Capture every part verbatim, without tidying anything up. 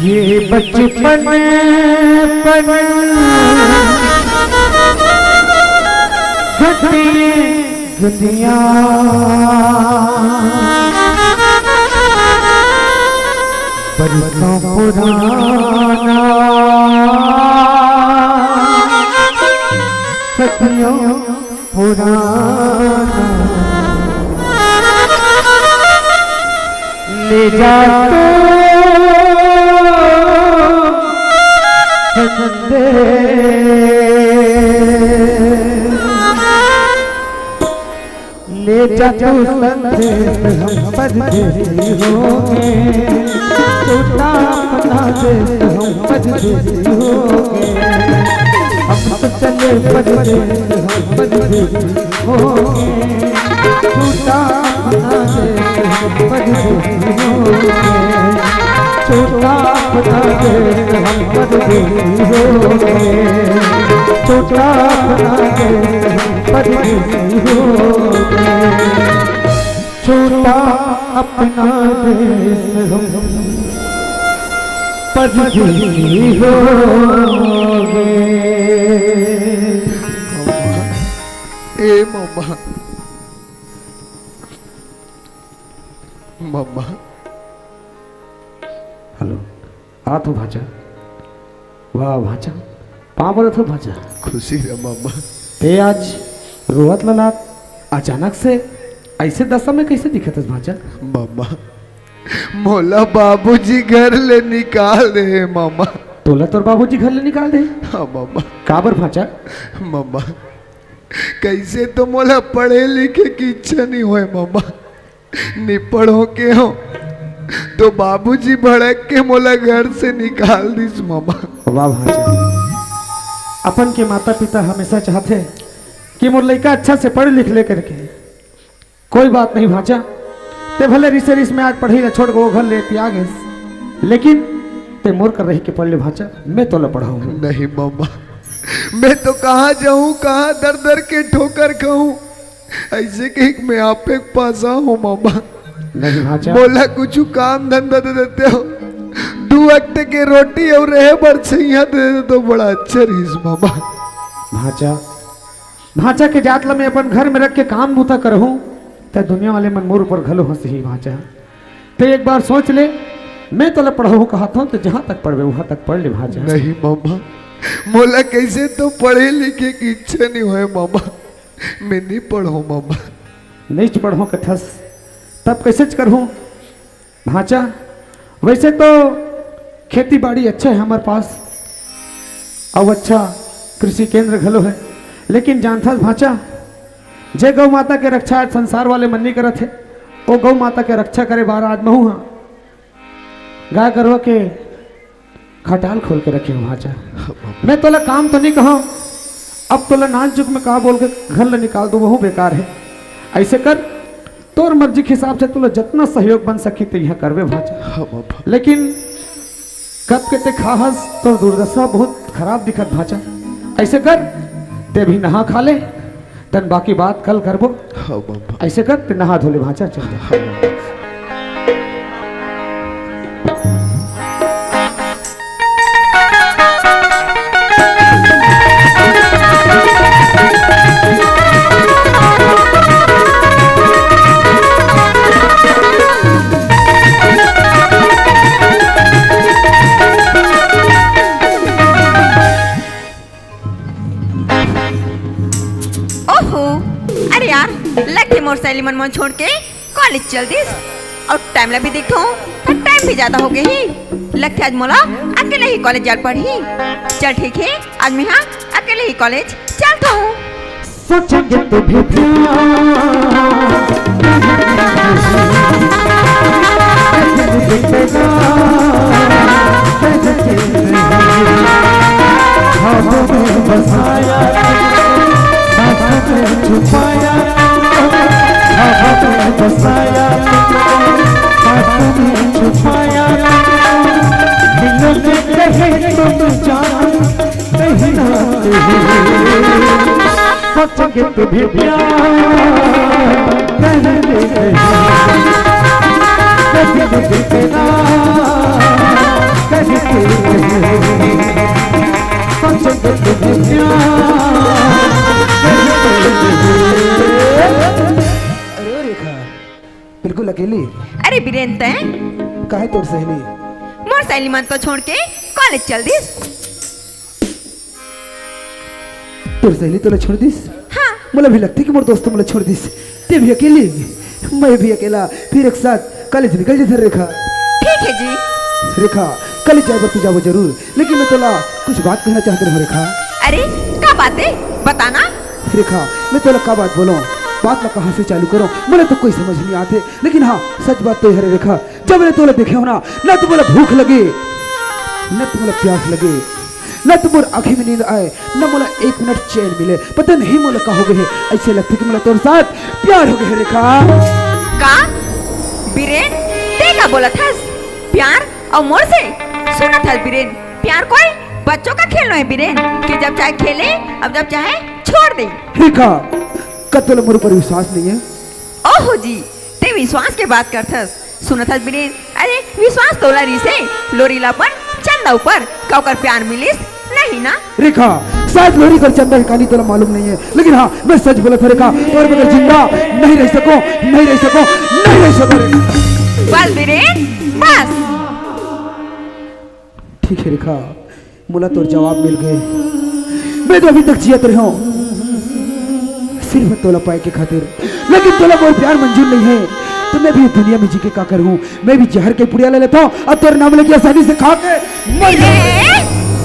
ये बचपन पन घटिया घटिया बरसों पुराना सदियों पुराना ले जा तू संदेश। ले जा तू संदेश, हम परदेसी होंगे। छोटा अपना देश, हम परदेसी होंगे। हम तो चले परदेस, हम परदेसी होंगे। छोटा अपना देश, हम परदेसी होंगे। छोटा अपना देश, हम परदेसी होंगे। छोटा अपना देश, हम परदेसी होंगे। छोटा अपना देश, हम परदेसी होंगे। ए मम्मा, मम्मा। हेलो, आत हो भांचा। वाह भांचा, पाँव परत हो भांचा। खुशी रह मम्मा। ते आज रोवत ललात अचानक से ऐसे दशा में कैसे दिखत हस भांचा? मम्मा, मोला बाबूजी घर ले निकाल दे हे मम्मा। तोला तोर बाबूजी घर ले निकाल दे? हाँ मम्मा। काबर भांचा? मम्मा, कैसे तो मोला पढ़े लिखे की इच्छा नहीं होय मम्मा। नहीं पढ़ो के हो तो बाबूजी भड़क के मोला घर से निकाल दिस मम्मा। वाह भांचा, अपन के माता पिता हमेशा चाहथे कि मोर लइका अच्छा से पढ़ लिख ले करके। कोई बात नहीं भांचा, ते भले रिसे रिस में आज पढ़ई ला छोड़ के वो घर ले तिया गेस, लेकिन ते मोर कर रह के पढ़ ले भांचा, मैं तोला पढ़ाऊंगा। नहीं मम्मा, मैं तो कहाँ जाऊँ, कहाँ दर दर के ठोकर खाऊँ, ऐसे कह के मैं आपे के पास आहूँ मम्मा। नहीं भांचा। मोला कुछ काम धंधा दे देते हो, दू वक्त के रोटी और रहे बर छइया दे देते तो बड़ा अच्छा रहिस मम्मा। भांचा, भांचा के जात ला मैं अपन घर में रख के काम बूता करहूँ, त दुनिया वाले मन मोर ऊपर घलो हंसही भांचा। ते एक बार सोच ले, मैं तोला पढ़ाहूँ कहत हूँ, त जहाँ तक पढ़बे, वहाँ तक पढ़ ले भांचा। नहीं मम्मा, मोला कैसे तो पढ़े लिखे की इच्छा नहीं होय मम्मा। मैं नहीं पढ़ो मम्मा। नहीं पढ़ो कथस, तब कैसे करहूँ? भांचा, वैसे तो खेती बाड़ी अच्छा है हमारे पास, अउ अच्छा कृषि केंद्र घलो है, लेकिन जानथस भांचा, जे गौ माता के रक्षा आज संसार वाले मन नहीं करत हे, वो गौ माता के रक्षा करे बार आज महू हा गाय गरुआ के खटाल खोल के रखे हो भांचा। मैं तोला काम तो नहीं कहूँ, अब तोला नानचुक में का बोल के घर ले निकाल दो, वहू बेकार है। ऐसे कर, तोर मर्जी के हिसाब से तोला जितना सहयोग बन सकी ते यहाँ करबे भांचा। हाँ बाबा। लेकिन कब के ते खा हस, तोर दुर्दशा बहुत खराब दिखत भांचा। ऐसे कर, ते भी नहा खा ले, तन बाकी बात कल करबो। हाँ बाबा। ऐसे कर, ते नहा धो ले भांचा, चल जा। हाँ बाबा। ओहो, अरे यार, लगथे मोर सहेली मन मोला छोड़ के कॉलेज चल दिस। अउ टाइम ला भी देखथों, त टाइम भी ज्यादा हो गे हे। लगथे आज मोला अकेले ही कॉलेज जाल पड़ही। चल ठीक हे, आज मैं हा अकेले ही कॉलेज चलथों। सोचेंगे तो भी प्यार ख्वाबों में बसाया, सांसों में छुपाया, ख्वाबों में बसाया, सांसों में छुपाया, मिलोगे कहीं तुम जान, कहीं ना कहीं। सोचेंगे तो भी प्यार कहीं ना कहीं। कभी भी दिखना कहते हैं, बचपन में प्यार। अरे रेखा, बिल्कुल अकेली। अरे बीरेन, तैं? काहे तोर सहेली? मोर सहेली मन तो छोड़ के कॉलेज चल दिस। तोर सहेली तोला छोड़ दिस? हाँ। मोला भी लगथे कि मोर दोस्त मोला छोड़ दिस। तैं भी अकेली, मैं भी अकेला, फिर एक साथ कॉलेज निकल जाथन रेखा। ठीक है जी। रेखा, कॉलेज जाए बर तो जाबो जरूर, लेकिन मैं तोला कुछ बात कहना चाहत रहूं रेखा। अरे, का बात है? बताना। रेखा, मैं तोला का बात बोलूं, बात ला कहां से चालू करूं, मोला तो कोई समझ नहीं आथे। लेकिन हाँ, सच बात तो ये हरे रेखा, जब ले तोला देखे हों ना, ना तो मोला भूख लगे, ना तो मोला प्यास लगे, ना तो मोर आंखी में नींद आए, ना मोला एक मिनट चैन मिले। पता नहीं मोला का हो गए हे, ऐसे लगथे कि मोला तोर साथ प्यार हो गए हे रेखा। का? बीरेन, तैं का बोलत हस? प्यार अउ मोर से? सुनत हस बीरेन, प्यार कोई बच्चों का खेलनो है बीरेन, कि जब चाहे खेले, अब जब चाहे छोड़ दे। रेखा, का तोला मोर ऊपर विश्वास नहीं है? ओहो जी, तैं विश्वास के बात करथस। सुनत हस बीरेन, अरे विश्वास तोला रिहिसे, लोरी ला अपन चंदा ऊपर, का ओकर प्यार मिलिस नहीं ना? रेखा, शायद लोरी कर चंदा के कहानी तोला मालूम नहीं है, लेकिन हाँ, मैं सच बोलत हूँ रेखा, तोर बगैर जिंदा नहीं रह सको, नहीं रह सको, नहीं रह सको रेखा। बस बीरेन, बस। ठीक है रेखा, मोला तोर जवाब मिल गए। मैं तो अभी तक जियत रहे हूँ सिर्फ तोला पाए के खातिर, लेकिन तोला मोर प्यार मंजूर नहीं है, तो मैं भी दुनिया में जी के का करूँ? मैं भी जहर के पुड़िया ले लेता हूँ और तोर नाम लेके आसानी से खा के मर जाऊँ।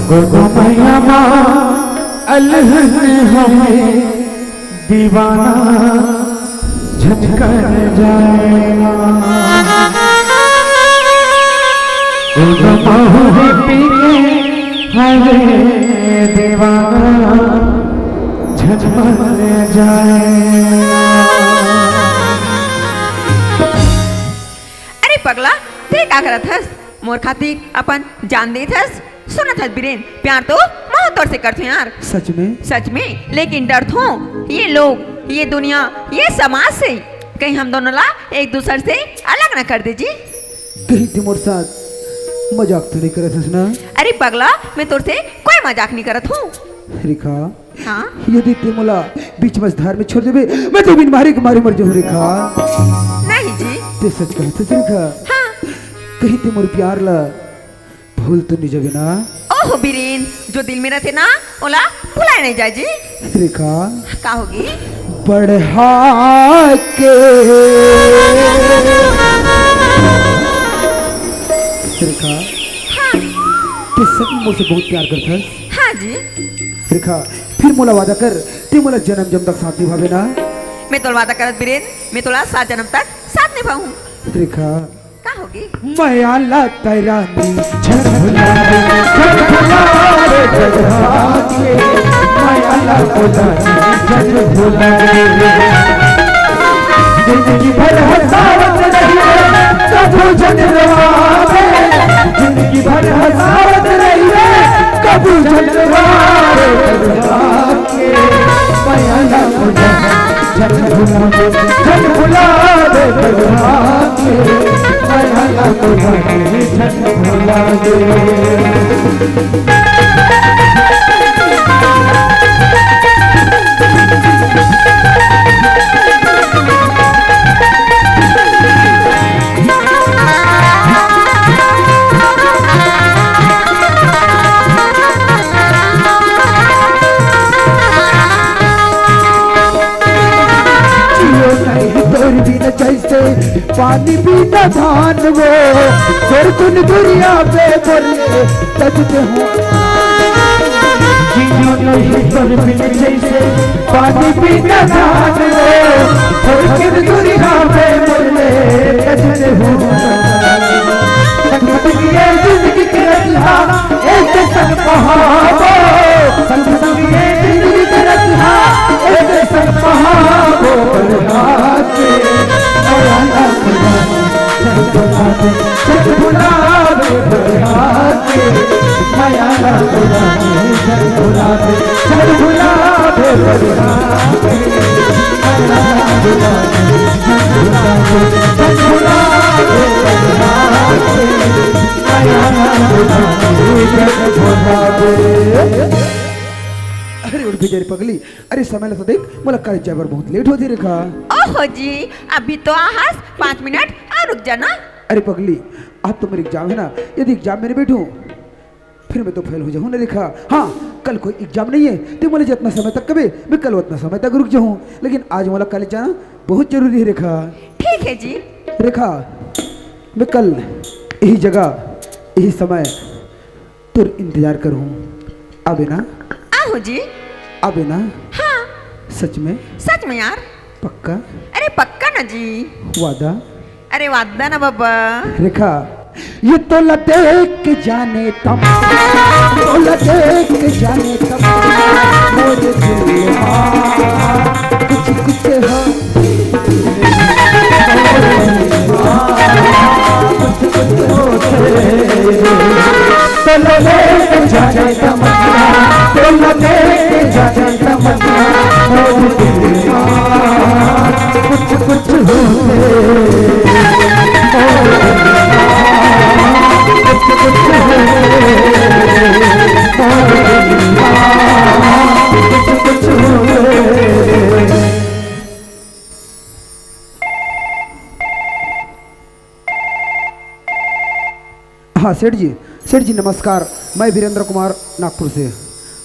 गोगो मैया माँ अलहन हमें दीवाना झटकन जाए। गोगो महुआ पी के हरे दीवाना झटकन जाए। अरे पगला, तैं का करत हस? मोर खातिर अपन जान देत हस? सुनत हस बीरेन, प्यार तो महूँ तोर से करथों यार। सच में? सच में, लेकिन डरथों ये लोग, ये दुनिया, ये समाज से, कहीं हम दोनों ला एक दूसर से अलग न कर दे जी। कहीं तैं मोर साथ मजाक तो नहीं करत हस ना? अरे पगला, मैं तोर से कोई मजाक नहीं करत हूँ। रेखा, हाँ? यदि तैं मोला बीच मझधार में छोड़ देबे, मैं तो बिन मारे के मारे मर जाहूँ रेखा। नहीं जी। तैं सच कहत हस रेखा? हाँ। कहीं तैं मोर प्यार ला भूल तो नहीं जाबे ना? ओहो बीरेन, जो दिल में रहिथे ना, ओला भुलाए नहीं जाए जी। रेखा। का होगे? बढ़ा के। रेखा। हाँ। तैं सच में मोर से बहुत प्यार करत हस? हाँ जी। रेखा, फिर मोला वादा कर, तैं मोला जन्म जन्म तक साथ निभाबे ना? मैं तोला वादा करत बीरेन, मैं तोला सात जन्म तक साथ निभाहूँ। रेखा। का होगे? मया ला तैं रानी झन भुला दे, झन भुला दे, झन भुला दे। मया ला तैं रानी झन भुला दे। जिंदगी भर हंसावत रहिबे, कभू झन रोवाबे। जिंदगी भर हंसावत रहिबे, कभू झन रोवाबे। मया ला तैं रानी झन भुला दे, झन भुला दे, झन भुला दे। मया ला तैं रानी झन भुला दे। जियो नहीं तोर बिना जैसे पानी बिना धान वो, तोर कुन दुरिया पे बोले तजते हो। जियो नहीं तोर बिना जैसे पानी बिना धान वो, तोर कुन दुरिया पे बोले तजते हो। संग संग ये जिंदगी के रतिहा, एक संग बहावो। संग संग ये जिंदगी के रतिहा, एक संग बहावो। बरसात के मया ला तैं रानी झन भुला दे, झन भुला दे। बरसात के मया ला तैं रानी झन भुला दे, झन भुला दे। बरसात के मया ला तैं रानी झन भुला दे, झन भुला दे। बरसात के अरे उठ बेचारी पगली, अरे समय ला तो देख, मोला कॉलेज जाए बर बहुत लेट होथे रेखा। ओहो जी, अभी तो आहस, पाँच मिनट और रुक जाना। अरे पगली, आज तो मेरा एग्जाम है ना, यदि एग्जाम में नहीं बैठूं, फिर मैं तो फेल हो जाऊं ना रेखा। हाँ, कल कोई एग्जाम नहीं है, तो मोला जितना समय तक कबे, मैं कल उतना समय तक रुक जाऊं, लेकिन आज मोला कॉलेज जाना बहुत जरूरी है रेखा। ठीक है जी। रेखा, मैं कल यही जगह, यही समय तोर इंतजार करूं। आबे ना? आहूं जी। आबे ना? हाँ। सच में? सच में यार। पक्का? अरे पक्का ना जी। वादा? अरे वादा ना बाबा। रेखा, ये तोला देख के जाने तम, तोला देख के जाने तम, मोर दिल मा कुछ कुछ हो। हाँ सेठ जी, सेठ जी नमस्कार, मैं वीरेंद्र कुमार नागपुर से।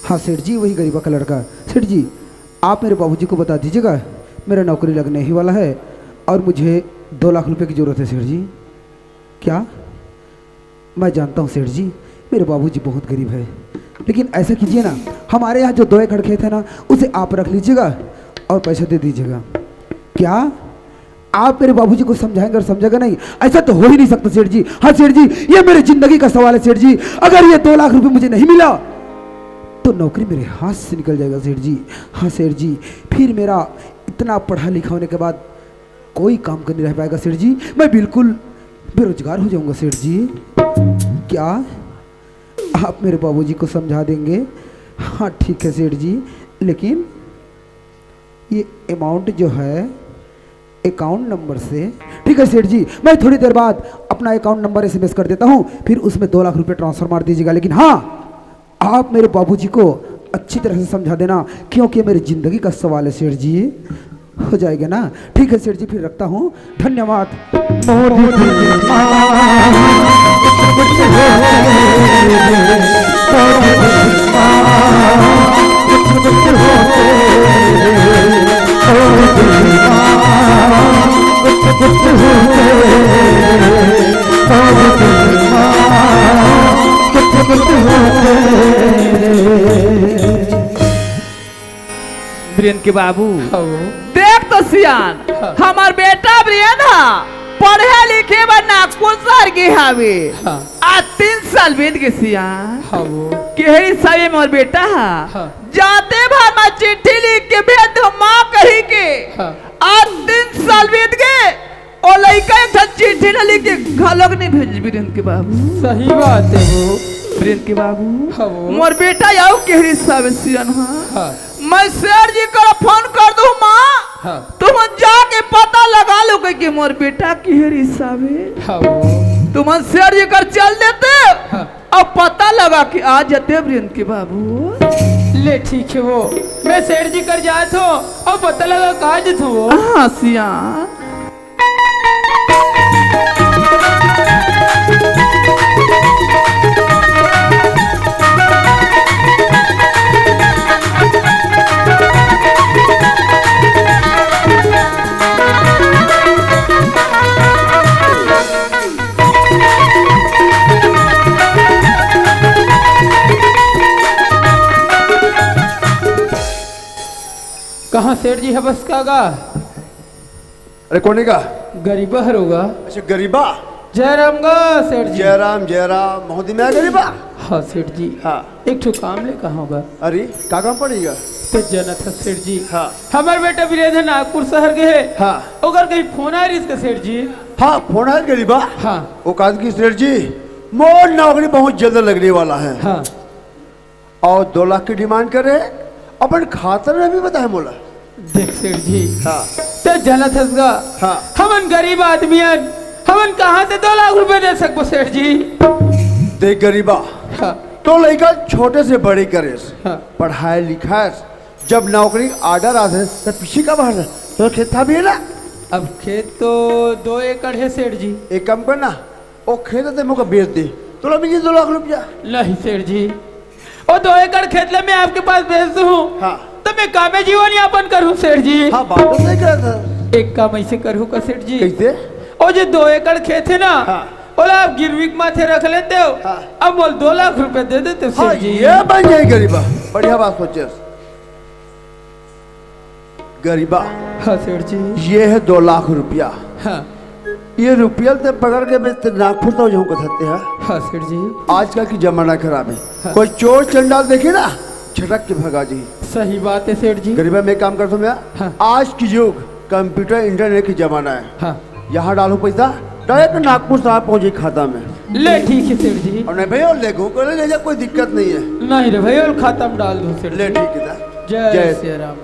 हाँ सेठ जी, वही गरीबा का लड़का। सेठ जी, आप मेरे बाबूजी को बता दीजिएगा, मेरा नौकरी लगने ही वाला है और मुझे दो लाख रुपए की ज़रूरत है सेठ जी। क्या? मैं जानता हूँ सेठ जी, मेरे बाबूजी बहुत गरीब है, लेकिन ऐसा कीजिए ना, हमारे यहाँ जो दो एकड़ खेत है ना, उसे आप रख लीजिएगा और पैसा दे दीजिएगा। क्या? आप मेरे बाबूजी को समझाएंगे और समझेगा नहीं? ऐसा तो हो ही नहीं सकता सेठ जी। हाँ सेठ जी, ये मेरी जिंदगी का सवाल है सेठ जी। अगर ये दो लाख रुपए मुझे नहीं मिला तो नौकरी मेरे हाथ से निकल जाएगा सेठ जी। हाँ सेठ जी, फिर मेरा इतना पढ़ा लिखा होने के बाद कोई काम का नहीं रह पाएगा सेठ जी। मैं बिल्कुल बेरोजगार हो जाऊंगा सेठ जी। क्या आप मेरे बाबूजी को समझा देंगे? हाँ ठीक है सेठ जी, लेकिन ये अमाउंट जो है अकाउंट नंबर से। ठीक है सेठ जी, मैं थोड़ी देर बाद अपना अकाउंट नंबर एसएमएस कर देता हूँ, फिर उसमें दो लाख रुपए ट्रांसफर मार दीजिएगा। लेकिन हाँ, आप मेरे बाबूजी को अच्छी तरह से समझा देना, क्योंकि मेरी जिंदगी का सवाल है सेठ जी। हो जाएगा ना? ठीक है सेठ जी, फिर रखता हूँ, धन्यवाद। वीरेन के बाबू, हाँ। देख तो सियान, हाँ। हमार बेटा वीरेन हा पढ़े लिखे बर नागपुर शहर गे हावे। हाँ। आज तीन साल बीत गे सियान। हाँ। केहरी सावे मोर बेटा हा। हाँ। जाते भर मा चिट्ठी लिख के भेज दो माँ कही के। हाँ। आज तीन साल बीत गे, ओ लइका एक ठन चिट्ठी ल लिख के घलोक नहीं भेज वीरेन के बाबू। सही बात है वो। वीरेन के बाबू, हाँ वो। मोर बेटा याऊ केहरी सावे सियान हा। हाँ। मैं सेठ जी कर फोन कर दूं माँ। हाँ। तुम जाके पता लगा लो कि मोर बेटा केहरी सावे। हाँ वो। तुम सेठ जी कर चल देते। हाँ। अब पता लगा के आ जाते वीरेन के बाबू। ले ठीक है वो, मैं सेठ जी कर जात हो, अब पता लगा के आ जात हो वो। हाँ सियान। कहाँ सेठ जी हवस का गा? अरे कोने का? गरीबा हरो गा। अच्छा गरीबा। जयराम गा सेठ जी। जयराम जयराम, बहुत दिन में आया गरीबा। हाँ सेठ जी। हाँ। एक ठो काम ले कहा होगा। अरे का काम पड़ेगा? ते जनत है सेठ जी। हाँ। हमार बेटा वीरेंद्र नागपुर शहर गे हे। हाँ। ओकर कहीं फोन आ रही इसका सेठ जी। हाँ फोन आया गरीबा। हाँ। वो कहा कि सेठ जी, मोर नौकरी बहुत जल्द लगने वाला है। हाँ। और दो लाख की डिमांड करे, अपन खाता में भी बताए मोला। देख सेठ जी, हाँ। ते जनत हस गा, हाँ। हमन गरीब आदमी हन, हमन कहाँ से दो लाख रुपए दे सकबो सेठ जी? देख गरीबा, हाँ। तो लइका छोटे से बड़े करेस, हाँ। पढ़ाए लिखाएस, जब नौकरी के order आथे, त पीछे का बाहर तोर खेत खार भी हे ना? अब खेत तो दो एकड़ हे सेठ जी। एक काम कर ना, ओ खेत ते मोका बेच दे, तोला मिल जाही दो लाख रुपया। नहीं सेठ जी, ओ दो एकड़ खेत ला मैं आपके पास बेच दूँ, हाँ। त मैं कामे जीवन यापन करहूँ सेठ जी। हाँ, बात तो सही कहत हस। एक काम अइसे करहूँ का सेठ जी? कइसे? ओ जे दो एकड़ खेत हे ना, हाँ। ओला आप गिरवी के माथे रख लेतेव, हाँ। अब मोला दो लाख रुपया दे देतेव हाँ, सेठ जी। ये बन जाही गरीबा, बढ़िया बात सोचेस। गरीबा, हाँ सेठ जी। ये हे दो लाख रुपया। हाँ। ये रुपया ते पकड़ के मैं ते नागपुर तक जाहूँ कथस ते हा। हाँ सेठ जी। आजकल के जमाना खराब हे। हाँ। कोई चोर चंडाल देखे ना, छटक के भगा जाही। सही बात हे सेठ जी। गरीबा, मैं काम करत हूँ मैं, हाँ। आज के युग computer internet के जमाना हे। हाँ। यहाँ डालहूँ पैसा, direct नागपुर साहब पहुँच जाही खाता में। ले ठीक हे सेठ जी। अउ नहीं भइया, ले घूम कर ले जा, कोई दिक्कत नहीं हे। नहीं रे भइया, खाता में डाल दूँ सेठ जी। ले ठीक हे दा। जय जय सिया राम।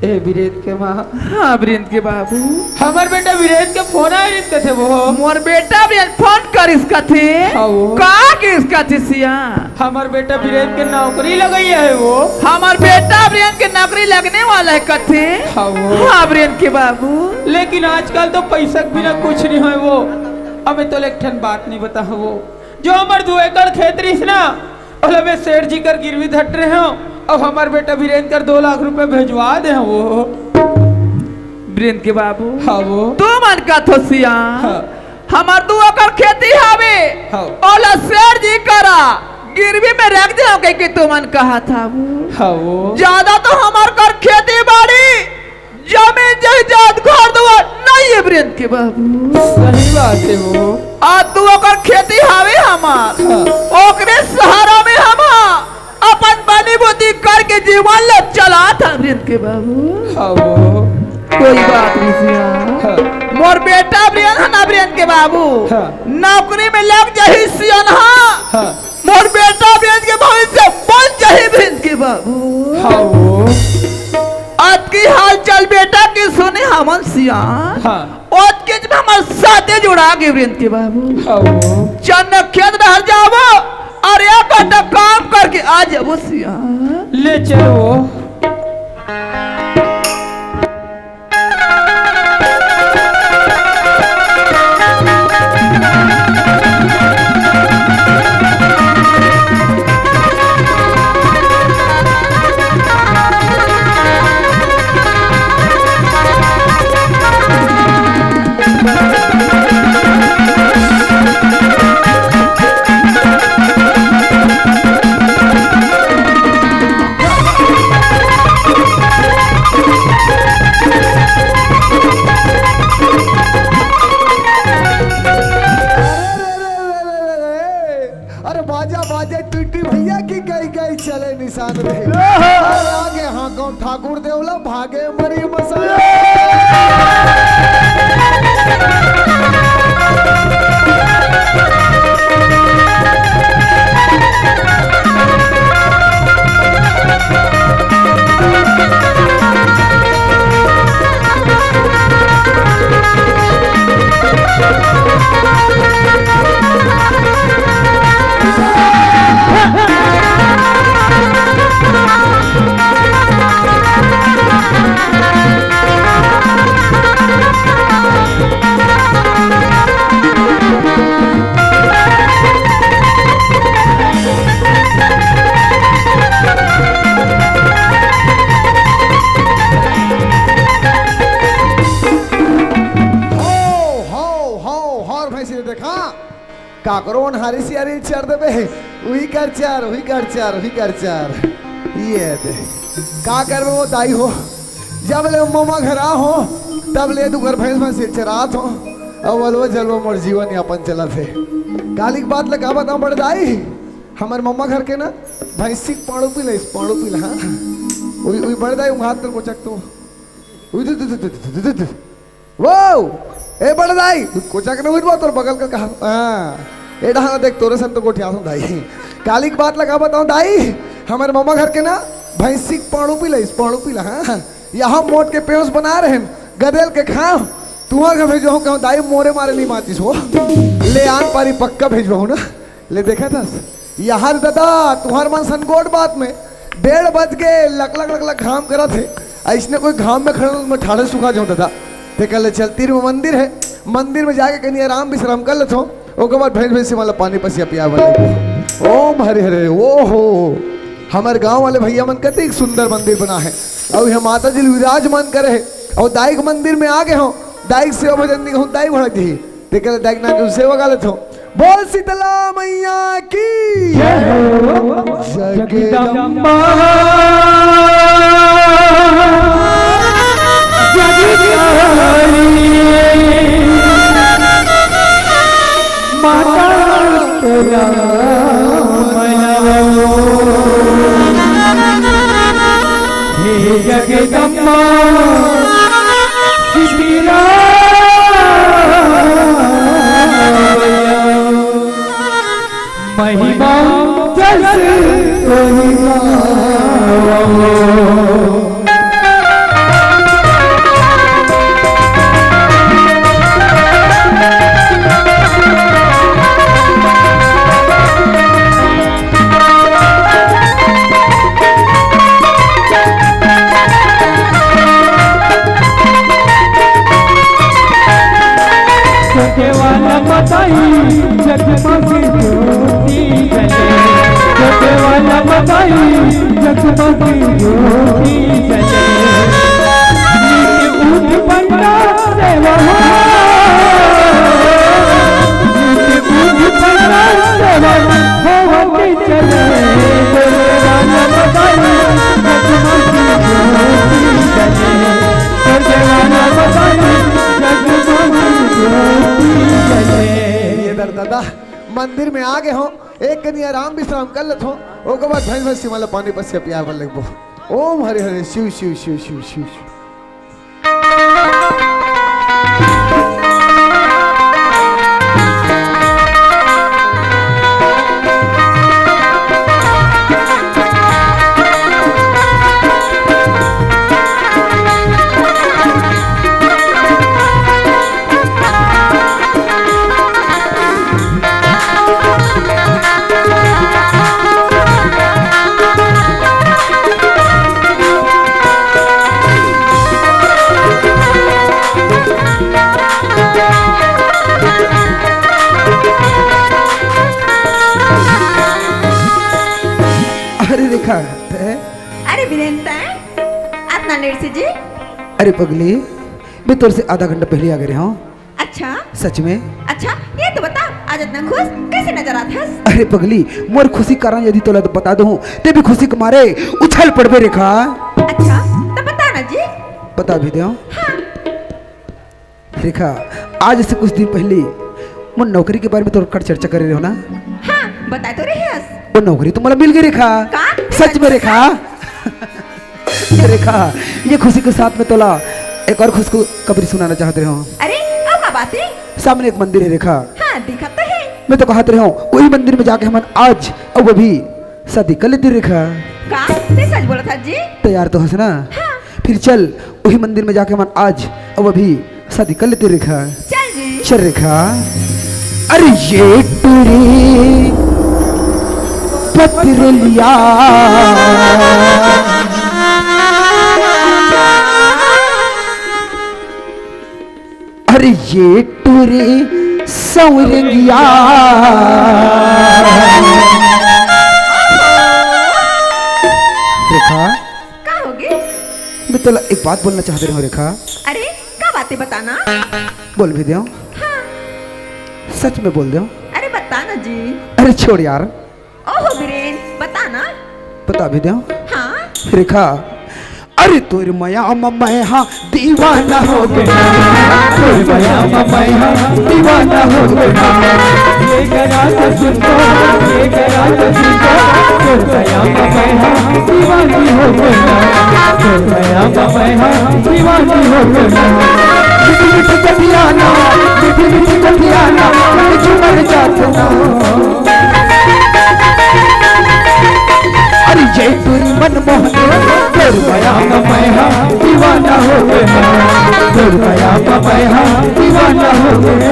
ए, बीरेन के माँ। हाँ, बीरेन के बाबू। हमर बेटा बीरेन के फोन आइस कथे वो। मोर बेटा बीरेन फोन करिस कथे? हाँ वो। का कहिस कथे सिया? हमर बेटा बीरेन के नौकरी लगइया हे वो। हमर बेटा बीरेन के नौकरी लगने वाला हे कथे? हाँ वो। हाँ, बीरेन के बाबू। लेकिन आजकल तो पइसा के बिना कुछ नहीं होय वो। अबे तोला एक ठन बात नहीं बताहूँ वो। जो हमर दू एकड़ खेत रहिस ना, ओला मैं सेठ जी कर गिरवी धर डरे हँव, अउ हमर बेटा बीरेन कर दो लाख रुपया भेजवा दे हँव वो। बीरेन के बाबू, हाँ वो। तुमन कथो सिया, हाँ। हमर दू एकड़ खेती हवे, हाँ। ओला सेठ जी करा गिरवी में रख दे हँव कहिके तुमन कहत हव। हाँ वो। जादा तो हमर कर खेती बाड़ी जमीन जायदाद घर दुवार नइ हे बीरेन के बाबू। सही बात हे वो। आ तू ओकर खेती हवे हमर। हाँ। ओकरे सहारा में हम अपन बनी बुद्धि करके जीवन ल चलात हन बीरेन के बाबू। हाँ वो। कोई बात नहीं सिया। हाँ। मोर बेटा बीरेन हे ना बीरेन के बाबू। हाँ। नौकरी में लग जाही सियनहा। हाँ। मोर बेटा बीरेन के भविष्य बन जाही बीरेन के बाबू। हाँ वो। अतकी हाल चाल बेटा के सुने हमन सिया। हाँ। ओतकेच में हमर साथे जुड़ा गे बीरेन के बाबू। हाँ वो। चन्न खेत डहर जाबो, अउ एक घंटा काम करके आ जाबो सिया। ले चल वो। अरे बाजा बाजे टुट्टी भैया की गई गई चले निशान रे। अरे आगे हाँ कौन ठाकुर देवला भागे मरी मसाला। हो, हो, हो, हर भैंसी ने देखा, काकरो ओन्हारी सियारी चर देबे, उही कर चर, उही कर चर, उही कर चर। ये दे, का करबे वो दाई हो, जब ले ममा घर आ हो, तब ले दू घर भैंस भैंस चरात हो, अउ अलवा जलवा मोर जीवन यापन चलत हे। काली के बात ल का बताऊं बड़े दाई, हमर ममा घर के ना भैंसी के पाड़ू पी ले, पाड़ू पी ले, हाँ। उही, उही बड़े दाई उंघात कर कोचक तो। उही दे, दे, दे, दे। वो, ए बड़े दाई, कोचक न हुई बा तोर बगल का कहा। हाँ, ए डहा देख तोरे सन तो गोठिया हूँ दाई। काली के बात ल का बताऊं दाई, हमर ममा घर के ना भैंसी के पाड़ू पी ले, पाड़ू पी ले, हाँ। यहाँ मोट के पेंस बना रहे हैं, गदेल के खाओ, तुहर घर भेजो कहूँ दाई मोरे मारे नहीं माचिस हो। ले आन पारी पक्का भेजो ना। ले देखत हस, यार दादा, तुंहर मन सन गोठ बात में डेढ़ बज के लक लक लक लक घाम करत हे। अइसने कोई घाम में खड़ा, मैं ठाढ़े सुखा जाऊं दादा। तेकर ले चल, तीर में मंदिर हे, मंदिर में जाके कनी आराम विश्राम कर लेथों। ओकर बाद भैंस भैंसी मन ला पानी पसिया पियाए बर लेबो। ओम हरे हरे, ओ हो, हमर गांव वाले भैया मन कतेक सुंदर मंदिर बनाए हे, अउ इहां माता जी विराजमान करे हे, अउ दाई के मंदिर में आ गे हों, दाई के सेवा भजन नइ हों, दाई भड़क जही। तेकर ले दाई के नाम के सेवा गा लेथों। बोल शीतला मैया की। जय हो जगदम्बा। जगदम्बा। माता तेरा मनवा। हे जगदम्बा, शीतला मैया, महिमा जस कोई गावो। छोटे वाला बताई जगमग ज्योति जले, छोटे वाला बताई जगमग ज्योति जले। नीक ऊंच पंडा सेवा हो, नीक ऊंच पंडा सेवा होवत चले। छोटे वाला बताई जगमग ज्योति जले, छोटे वाला बताई जगमग ज्योति जले। ये दर दादा, मंदिर में आ गे हों, एक कनी आराम विश्राम कर लेथों, ओकर बाद भैंस भैंसी मन ला पानी पसिया पियाए बर लगबो। ओम हरे हरे, शिव शिव शिव शिव शिव शिव। अरे रेखा, तैं? अरे वीरेन, तैं? अतना लेट से जी? अरे पगली, मैं तोर से आधा घंटा पहले आ गे रहेंव। अच्छा? सच में? अच्छा, ये तो बता, आज इतना खुश कैसे नजर आत हस? अरे पगली, मोर खुशी कारण यदि तोला बता दूं, तैं भी खुशी के मारे उछल पड़बे रेखा। अच्छा, तो बता ना जी। बता भी देंव। हाँ। रेखा, आज से कुछ दिन पहले मोर नौकरी के बारे में तोर कर चर्चा करे रहेंव ना? हाँ, बताए तो रहे हस। वो नौकरी तो मोला मिल गे रेखा। का? सच में रेखा। ये रेखा, ये खुशी के साथ में तोला एक और खुशखबरी सुनाना चाहत रहेंव। अरे, अउ का बात हे? सामने एक मंदिर हे रेखा। हाँ, दिखत तो हे। मैं तो कहत रहेंव, वही मंदिर में जाके हमन आज अउ अभी शादी कर लेते रेखा। का? तैं सच बोलत हस जी? तैयार तो हस ना? हाँ। फिर चल, वही मंदिर में जाके हमन आज अउ अभी शादी कर लेते रेखा। चल जी। चल रेखा। अरे ये टूरी पत्र लिया। अरे ये टूरी सौरंगिया। रेखा। का होगे? मैं तोला एक बात बोलना चाहत रहेंव रेखा। अरे, का बात हे, बता ना। बोल भी देंव। हाँ। सच में बोल देंव। अरे, बता ना जी। अरे, छोड़ यार। ओहो वीरेन, बता ना। बता भी देंव। हाँ। रेखा, अरे तोर मया म मैं हा दीवाना हो गे ना, तोर मया म मैं हा दीवाना हो गे ना। ये करा तो सुन लो, ये करा तो सुन लो, तोर मया म मैं हा दीवानी हो गे ना, तोर मया म मैं हा दीवानी हो गे ना। मीठी मीठी कथिया ना, मीठी मीठी कथिया ना, मैं झूमर जात ना। अरे ये टूरी मनमोहनी, तोर मया म मैं हा दीवाना हो गे ना, तोर मया म मैं हा दीवाना हो गे ना।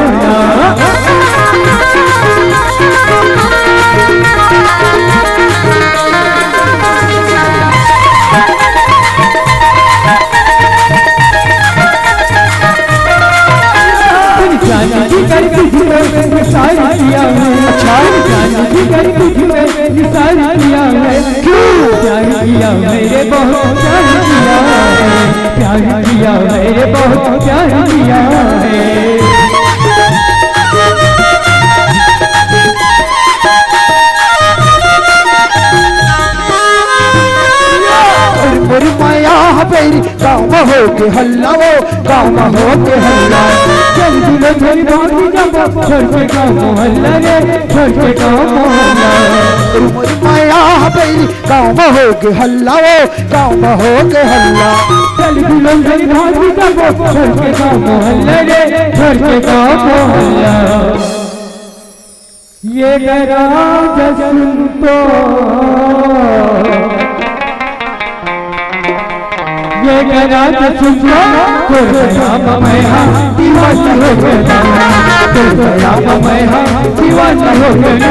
किया है, अच्छा। जान जिगर तुझ पे निसार किया है। क्यों? प्यार किया है रे, बहुत प्यार किया है। प्यार किया है रे, बहुत प्यार किया है। मोर माया बेरी गाँव में हो के हल्ला वो, गाँव में हो के हल्ला। चल दुल्हन मेरी भागी जाबो, छोड़ के गाँव मोहल्ला रे, छोड़ के गाँव मोहल्ला। मोर माया बेरी गाँव में हो के हल्ला वो, गाँव में हो के हल्ला। चल दुल्हन मेरी भागी जाबो, छोड़ के गाँव मोहल्ला रे, छोड़ के गाँव मोहल्ला। ये गराज सुन तो, ये गराज सुन तो, तो गया मैं हाँ दीवाना हो गया, तो गया मैं हाँ दीवाना हो गया,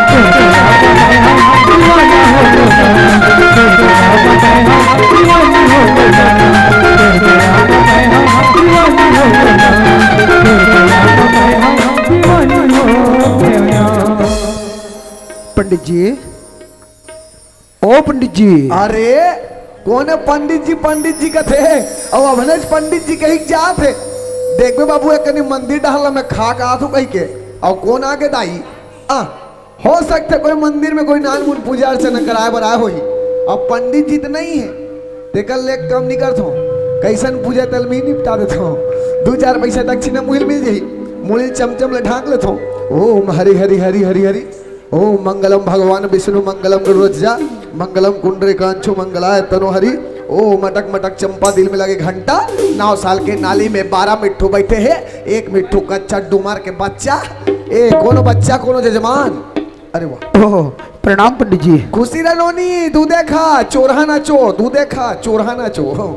तो गया मैं हाँ दीवाना हो गया, तो गया मैं हाँ दीवाना हो गया, तो गया मैं हाँ दीवाना हो गया, तो गया मैं हाँ दीवाना हो गया। पंडित जी, ओ पंडित जी। अरे, कोन हे पंडित जी, पंडित जी कथे? अउ अभनेच पंडित जी कही के जात हे। देखबे बाबू, एक कनी मंदिर डहर ला मैं खा के आथों कही के। अउ कोन आगे दाई? आ, हो सकथे कोई मंदिर में कोई नानमुन पूजा अर्चना कराए बर आए होही। अब पंडित जी तो नहीं हे, तेकर ले कम नहीं करथों। कइसन पूजा तल में ही निपटा देथों। दू चार पैसा दक्षिणा मुहिल मिल जाही। मुड़ी चमचम ले ढांक लेथों। ओम हरि हरि हरि हरि हरि। ओम मंगलम भगवान विष्णु मंगलम गरुड़ध्वजा मंगलम पुंडरीकाक्षो मंगलाय तनो हरि। ओम मटक मटक चंपा दिल में लगे घंटा। नौ साल के नाली में बारह मिट्ठू बैठे हे, एक मिट्ठू कच्चा डुमर के बच्चा। ए कोनो बच्चा कोनो जजमान। अरे वाह। ओह, प्रणाम पंडित जी। खुशी रह नोनी, दूधे खा, चोरहा ना चो, दूधे खा, चोरहा ना चो।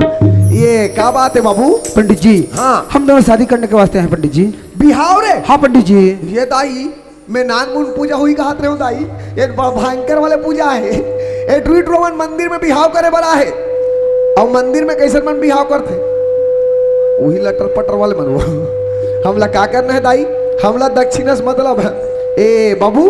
ये का बात हे बाबू? पंडित जी, हाँ। हम दोनों शादी करने के वास्ते हैं पंडित जी। बिहाव रे? हाँ पंडित जी। ये दाई, मैं नानमुन पूजा होही कहत रहेंव दाई, ये बड़ भयंकर वाले पूजा हे। ये टुरी टुरा मन मंदिर में बिहाव करे बर आहे। अउ मंदिर में कइसन मन बिहाव करथे? उही लटर पटर वाले मन वो। हमला का करना हे दाई? हमला दक्षिणा से मतलब हे। ए बाबू,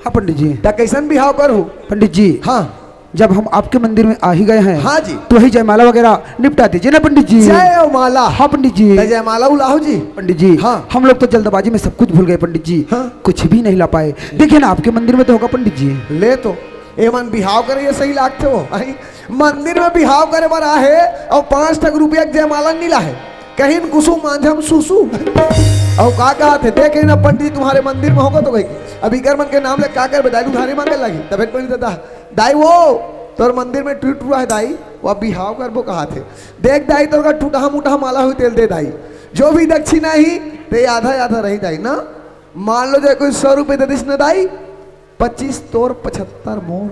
हाँ पंडित जी। त कइसन बिहाव करहू? पंडित जी, हाँ। जब हम आपके मंदिर में आ ही गए हैं, हाँ जी। तो वही जयमाला वगैरह निपटा दीजिए ना पंडित जी। जयमाला? हाँ पंडित जी। त जयमाला उलाहू जी। पंडित जी, हाँ। हम लोग तो जल्दबाजी में सब कुछ भूल गए पंडित जी। हाँ। कुछ भी नहीं ला पाए। देखिए ना, आपके मंदिर में तो होगा पंडित जी। ले तो, ए मन बिहाव करे ये सही लागथे वो। आई, मंदिर में बिहाव करे बर आहे अउ पाँच ठक रुपया के जयमाला नी लाहे। कहिन कुसु मांझम सुसु। अउ का कहत हे, देखे ना पंडित जी तुम्हारे मंदिर में होगा तो कही, अब इकर मन के नाम ले का करबे दाई, उधारी मांगे लगी। तबे पंडित दादा, दाई वो, तोर मंदिर में टूट हुआ है दाई, वो अब बिहाव करबो कहत हे। देख दाई, तोर का टूटहा मुटहा माला हुई तेल दे दाई, जो भी दक्षिणा ही ते आधा आधा रही दाई ना। मान लो जे कोई सौ रुपये दे दिस ना दाई, पच्चीस तोर, पचहत्तर मोर।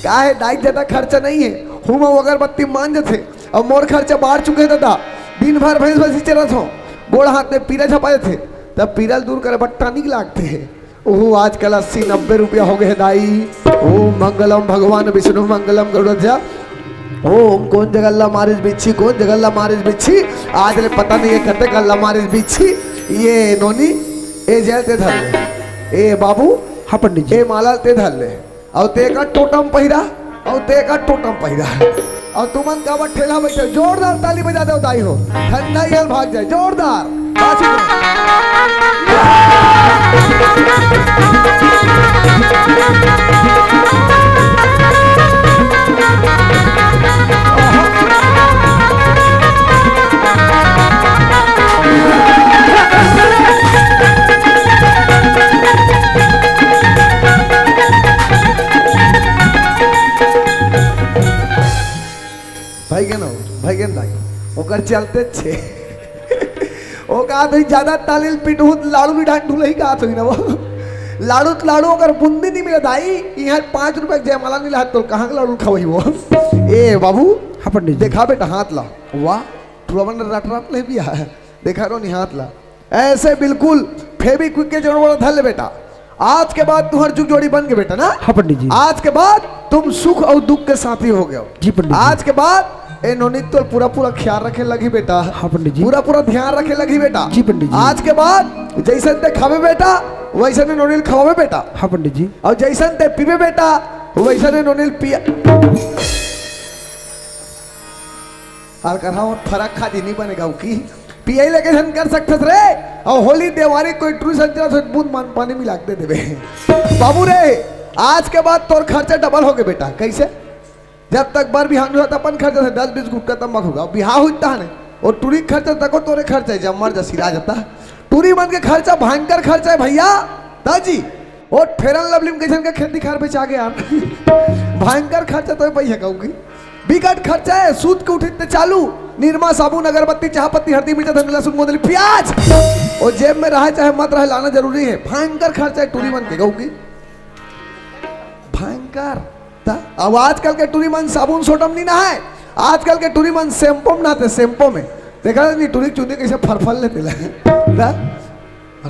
का हे दाई, ज्यादा खर्चा नहीं है, हुमा अगरबत्ती मान जथे, अउ मोर खर्चा बाढ़ चुके दादा। दिन भर भैंस भैंसी चरत हो, गोड़ हाथ में पीरा झपा जथे, तब पीरा ल दूर करे बर टॉनिक लागथे। ओहो, आजकल अस्सी नब्बे रुपया हो गए हे दाई। ओम मंगलम भगवान विष्णु मंगलम गरुड़ध्वजा। ओम कोन जगह ला मारिस बिच्छी, कोन जगह ला मारिस बिच्छी, आज ले पता नहीं हे कते कल्ला मारिस बिच्छी। ये नोनी, ए जल ते धर ले। ए बाबू, हाँ पंडित जी। ए माला ते धर ले। अउ ते का टोटम पहिरा, अउ ते का टोटम पहिरा। अउ तुमन काबर ठेला बइठे, जोरदार ताली बजा दो दाई हो। ठंडा ही हल भाग जाए, जोरदार। बाजू में। भाई के ना, भाई के दाई, ओकर चलते छे। ओ का तो ज्यादा ताली ल पिटहू त लाड़ू भी ढांढू लही का तो ना वो। लाड़ू त लाड़ू, ओकर बूंदी नहीं मिले दाई। यहाँ पाँच रुपया के जयमाला नहीं ला तो कहाँ के लाड़ू खवाई वो? ए बाबू, हाँ पंडित जी। देखा बेटा हाथ ला। वाह, टुरावन रट रट ले भी आ। देखा रो नहीं हाथ ला। ऐसे बिल्कुल फेविक्विक के जोड़ वाला धर ले बेटा। आज के बाद तुम्हार जुग जोड़ी बन गए बेटा ना। हाँ पंडित जी। आज के बाद तुम सुख और दुख के साथी हो गए हो। जी पंडित जी। आज के बाद ए नोनी तो पूरा पूरा ख्याल रखे लगी बेटा। हाँ पंडित जी। पूरा पूरा ध्यान रखे लगी बेटा। जी पंडित जी। आज के बाद जैसे ते खावे बेटा, वैसने नोनी ल खवाबे बेटा। हाँ पंडित जी। अउ जैसन ते पीबे बेटा, वैसने नोनी ल पिया। अउ कहा वो फरक खा जी नहीं बने गाँव की। पियई लेके झन कर सकथस रे। अउ होली देवारी कोई टूरी संचरा से बूंद मान पानी मिला के दे देबे। बाबू रे, आज के बाद तोर खर्चा डबल होगे बेटा। कैसे? जब तक बर बिहाव नइ होय, अपन खर्चा से दस बीस गुटका तंबाकू का बिहाव होइस तहाने। अउ टूरी खर्चा तको तोरे खर्चा हे, जम्मर जसी राज आता। टूरी मन के खर्चा भयंकर खर्चा हे भैया। दाजी, अउ Fair and Lovely में कइसन के खेती खार बेचा गे यार। भयंकर खर्चा तो हे भैया कहूँ की। बिकट खर्चा हे, सूत के उठिस ते चालू। निरमा, साबुन, अगरबत्ती, चाह पत्ती, हरदी, मिर्चा, धनिया, लहसुन, गोंदली, प्याज। अउ जेब में रहे चाहे मत रहे, लाना जरूरी हे। भयंकर खर्चा हे टूरी मन के कहूँ की। भयंकर। त अब आजकल के टूरी मन साबुन सोडा म नइ नहाय, आजकल के टूरी मन shampoo म नहाथे, shampoo में। देखा नहीं टूरी के चुंदी कइसे फरफर लेथे ला। त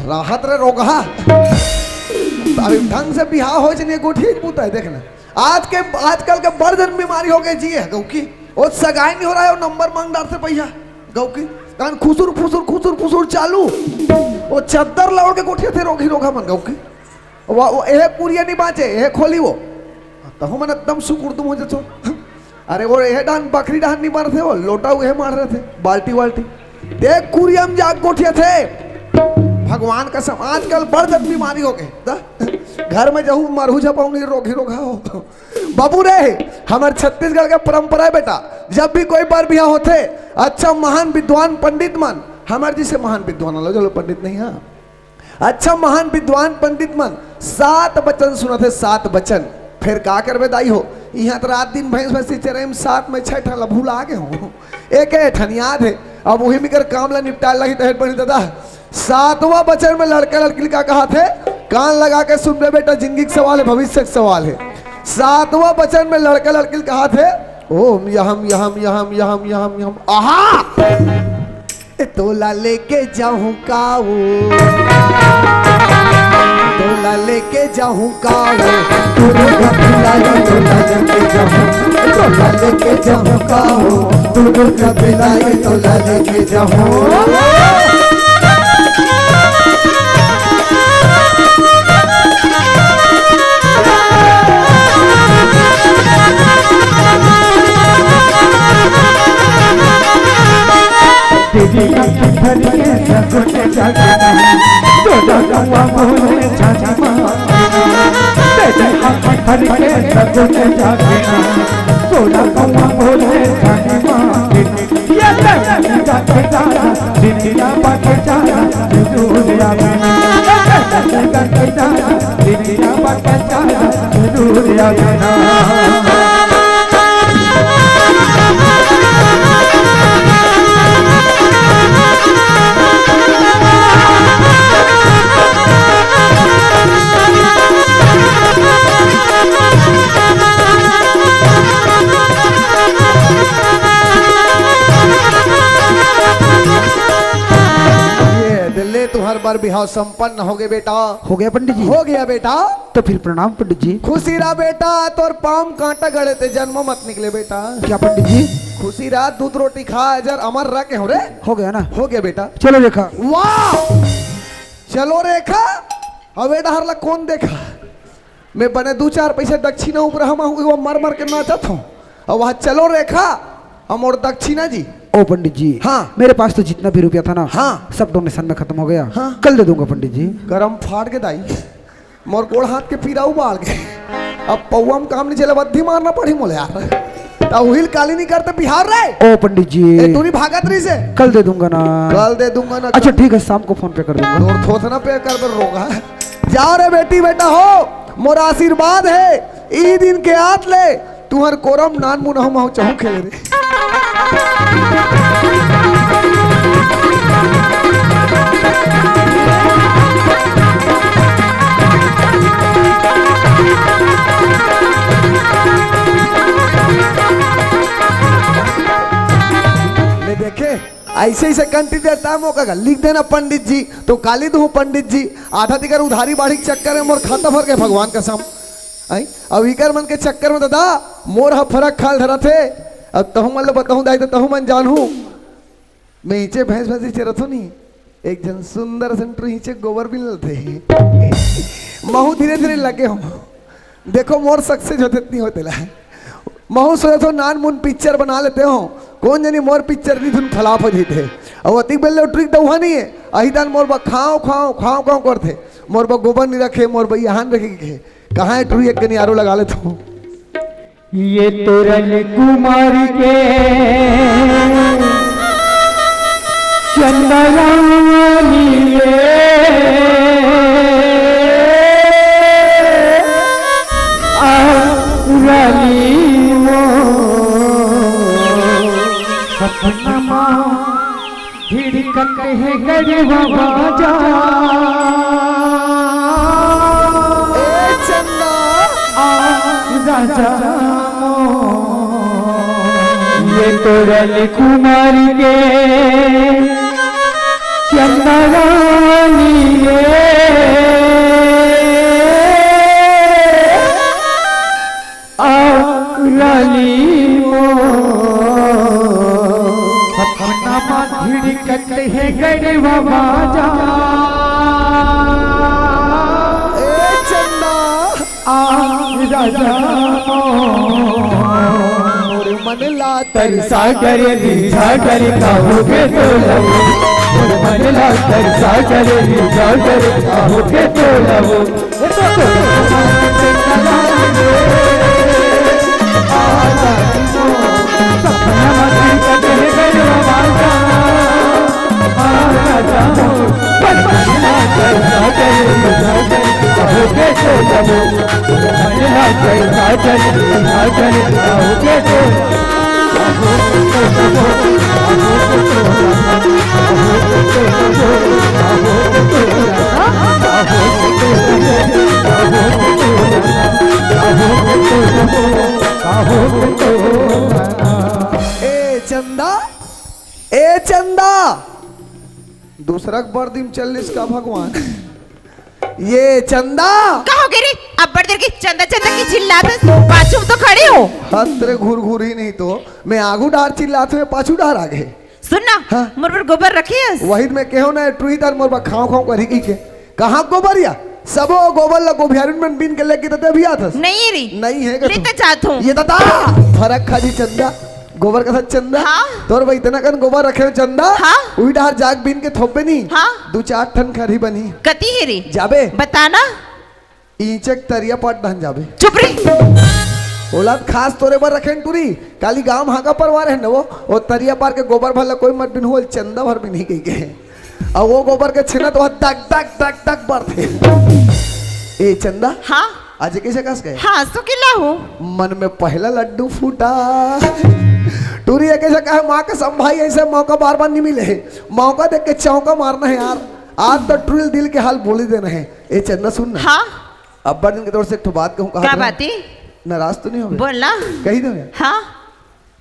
राहत रे रोगहा। अभी ढंग से बिहाव होय च नहीं, गोठिया के बूता हे, देखना। आज के, आजकल के बड़ जन बीमारी होगे जी हे, कहूँ की। अउ सगाई नइ हो रहा हे, अउ नंबर मांग डारथे भैया, कहूँ की। कान खुसुर फुसुर, खुसुर फुसुर चालू। अउ चद्दर ल ओढ़ के गोठियाथे रोगही रोगहा मन, कहूँ की। वो, वो, एहे कुरिया नइ बाँचे, एहे खोली वो। तहूँ मन एकदम सुकुरदुम हो जाथो। अरे वो एहे डाहन, बखरी डाहन नइ मारथे वो, लोटा उहे मार रहे थे, बाल्टी वाल्टी। देख कुरिया म जाके गोठियाथे। भगवान कसम, आजकल बड़ जन बीमारी होगे। द-, घर में जहूँ मरहू झपहू नहीं, रोगही रोगहा हो। बाबू रे, हमर छत्तीसगढ़ के परंपरा हे बेटा, जब भी कोई बर बिहाव होथे, अच्छा महान विद्वान पंडित मन, हमर जइसे महान विद्वान लो, चलो पंडित नहीं, हाँ, अच्छा महान विद्वान पंडित मन सात बचन सुनाथे, सात बचन। फेर का करबे दाई हो, इहाँ त रात दिन भैंस भैंसी चरई म सात में छह ठन ला भुला गे हों, एक एक ठन याद हे। अब उही मेकर काम ला निपटाय ला लगही त हेड बनी दादा। सातवां बचन में लड़का लड़की ल का कहाथे, कान लगा के सुनबे बेटा, जिंदगी के सवाल हे, भविष्य के सवाल हे। सातवां बचन में लड़का लड़की ल कहाथे, ओम यहम यहम यहम यहम यहम यहम आहा। ए तोला लेके जाहूं का वो, तोला लेके जाहूं का वो, तू रोजा पिलाई तोला लेके जाहूं, तोला लेके जाहूं का वो, तू रोजा पिलाई तोला लेके जाहूं। तेरी आँखें भर के सगुन जागना, तोला गवा बोले छाछा माँ। तेरी आँखें भर के सगुन जागना, तोला गवा बोले छाछा माँ। ये तेरी आँखें जाना, तेरी आँखें जाना, तू दूर आ। ये ले, तुंहर बर बिहाव संपन्न होगे बेटा। हो गया पंडित जी। हो गया बेटा। तो फिर प्रणाम पंडित जी। खुशी रह बेटा, तोर पाँव म कांटा गड़े ते जन्म मत निकले बेटा। क्या पंडित जी? खुशी रह, दूध रोटी खा, अजर अमर रह के हो रे। हो गया ना? हो गया बेटा। चलो रेखा। वाह! चलो रेखा। अब ए डहर ला कोन देखा? मैं बने दू चार पैसा दक्षिणा ऊपर हम आहूँ, वो मर मर के नाचत हों। अउ वहाँ चलो रेखा, अउ मोर दक्षिणा जी। ओ पंडित जी, हाँ। मेरे पास तो जितना भी रुपया था ना, हाँ। सब डोनेशन में खत्म हो गया। हाँ। कल दे दूंगा पंडित जी। गरम फाट के दाई, मोर गोड़ हाथ के पीरा उबाल गे। अब पौवा म काम नइ चले, बद्धी मारना पड़ही मोला यार। त उहिल काली नइ करते बिहाव रे। ओ पंडित जी। ए, टूरी भागत रहिस हे। कल दे दूंगा ना। कल दे दूंगा ना, अच्छा, कल। ठीक है, शाम को PhonePe कर दूंगा। तोर थोथना पे कर बर रोगा। जाव रे बेटी, बेटा हो, मोर आशीर्वाद हे। ई दिन के आत ले तुंहर कोरम नान मुन हम चहु खेले रे। ले देखे, अइसे अइसे कंठी देता मोका का लिख देना पंडित जी, तो काली दूँ पंडित जी, आधा तिकर उधारी बाढ़ी के चक्कर में मोर खाता भर गे भगवान कसम। आई, अब इकर मन के चक्कर में दादा मोर ह फरक खाल धरत हे। अब तहूँ मन ल बताहूँ दाई, तो तहूँ मन जानहू। मैं इचे भैंस भैंसी चरत हो नहीं, एक झन सुंदर सन टुरी चे गोबर बिन लेथे। महू धीरे धीरे लगे हो। देखो मोर सक्सेस होथे इतनी होथे ला। महू सोचत हो नान मुन पिक्चर बना लेते हो। कोन जनी मोर पिक्चर नी धुन फ्लॉप हो जइथे। अउ अतिक बेर ले टुरी दउहा नहीं है। अही दान मोर बा खांव खांव खांव खांव करथे। मोर बा गोबर नहीं रखे, मोर बा यहान रखे के। कहाँ है टुरी, एक कनी आरो लगा लेते हो। ये तोरन कुमार के चंदरानी ये आ रानी मोर सपनमा धिड़कत हे गड़वा बाजा। ए चंदा। आ राजा मोर। ये तोरन कुमार के चंदरानी ये आ रानी मोर। सपनमा धिड़कत हे गड़वा बाजा। ए चंदा। आ राजा मोर। मोर मन ला तरसा करे, रिझा करे, काहू के तोला। मोर मन ला तरसा करे, रिझा करे, काहू के तोला। ए चंदा, ए चंदा, दूसरा के बरदी म चलिस का भगवान? ये चंदा। का हो गे रे? अब्बड़ देर के चंदा चंदा के चिल्लात हस, पाछू म तो खड़े हो। हत रे घुरघुरी नहीं तो, मैं आगू डार चिल्लात हूँ, पाछू डार आ गे। सुन ना, हाँ। मोर बर गोबर रखे हस? वही तो मैं कहे हो ना, टुरी दार मोर बर खांव खांव करही कहिके। कहाँ गोबर या? सबो गोबर ला गोभियारिन मन बीन के लेके तते अभी आत हस। नहीं रे। नहीं है का ले तू? तो जात हूँ। ये तता फरक खा जी चंदा। गोबर का साथ चंदा। हाँ। तोर भाई इतना कन गोबर रखे हो चंदा। हाँ। उही डार जाग बीन के थोपे नहीं। हाँ। दू चार ठन खरही बनी। कती हे रे? जाबे। बता ना। ईंचक तरिया पाट डहन जाबे। चुप रे। ओला खास तोरे बर रखेन टुरी। काली गांव हागा परवार है न वो। ओ तरिया पार के गोबर भला कोई मत बिनहू, चंदा भर बिनही कहिके। अउ वो गोबर के छेना तो दक दक दक दक बरथे। ए चंदा। हाँ। आज कैसे कस गए? हाँ, सुकिला हूँ। मन में पहला लड्डू फूटा। टुरी कैसे कहे, माँ कसम भाई, ऐसे मौका बार बार नहीं मिले है। मौका देख के चौका मारना है यार। आज तो टुरी दिल के हाल बोली देना है। ए चंदा सुन ना। हाँ। अब्बड़ दिन के तोर से एक ठो बात कहूँ, कहा का था? बात है? नाराज तो नहीं हो? बोल ना। कही दो यार। हाँ।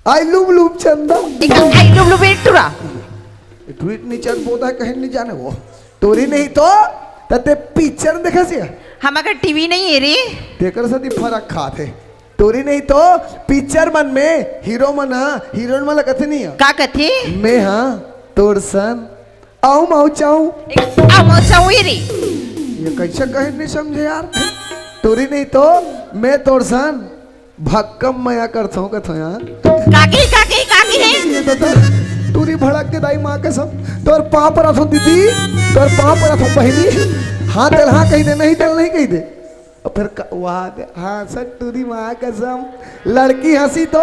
आई लुम लुम चंदा। एक आई लुम लुम एक टुरा। ट्वीट नहीं चल पोता है, कहीं नहीं जाने वो। टुरी नहीं तो तते पिक्चर देखा सी। हम अगर टीवी नहीं है रे। तेकर से फरक खात है। टुरी नहीं तो पिक्चर मन में हीरो मन हा, हीरोइन मन ला कथे नहीं है। का कथे? मैं हाँ, तोर सन। आऊ माऊ चाऊ। एक आऊ माऊ चाऊ ही रे। ये कैसे कहे नहीं समझे यार। टुरी नहीं तो मैं तोर सन भक्कम मया करथो कथो यार। काकी, काकी, काकी है। ये तो तोर टुरी भड़क के दाई माँ कसम। तोर पाँव पर आथो दीदी, तोर पाँव पर आथो बहिनी। हाँ तेल हाँ कही दे, नहीं तेल नहीं कही दे। और फिर क-, वाह दे, हाँ सर टुरी माँ कसम। लड़की हंसी तो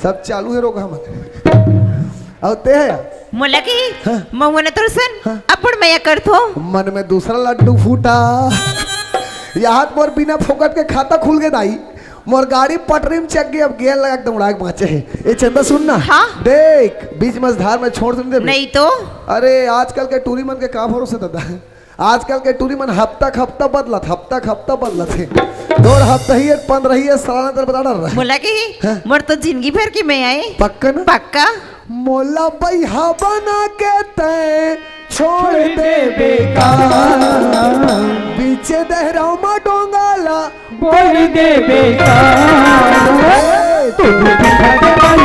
सब चालू है रोग हमन। अउ ते है? मोला के हाँ। मउआ न तोर सन हाँ। अब्बड़ मया करथो। मन में दूसरा लड्डू फूटा। याद मोर बिना फोकट के खाता खुल गे दाई। मोर गाड़ी पटरी में चक गे, अब गेयर लगा के दौड़ा के बाँचे है। ए चंदा सुन ना। हाँ। देख, बीच मझधार में छोड़ सुन दे। नहीं तो। अरे आजकल के टुरी मन के का भरोसा दादा। आजकल के टुरी मन हफ्ता क हफ्ता बदलत, हफ्ता क हफ्ता बदलत हे। तोर हफ्ता ही एक पंद्रह ही एक साल अंदर बता डर रहा। मोला के ही? हाँ। मोर तो जिंदगी भर की मैं आई। पक्का ना? पक्का। मोला बइहा बना के तय छोड़ दे बेकार। बीचे दहराव मा डोंगा ला बोल दे बेकार। तू भी भगवान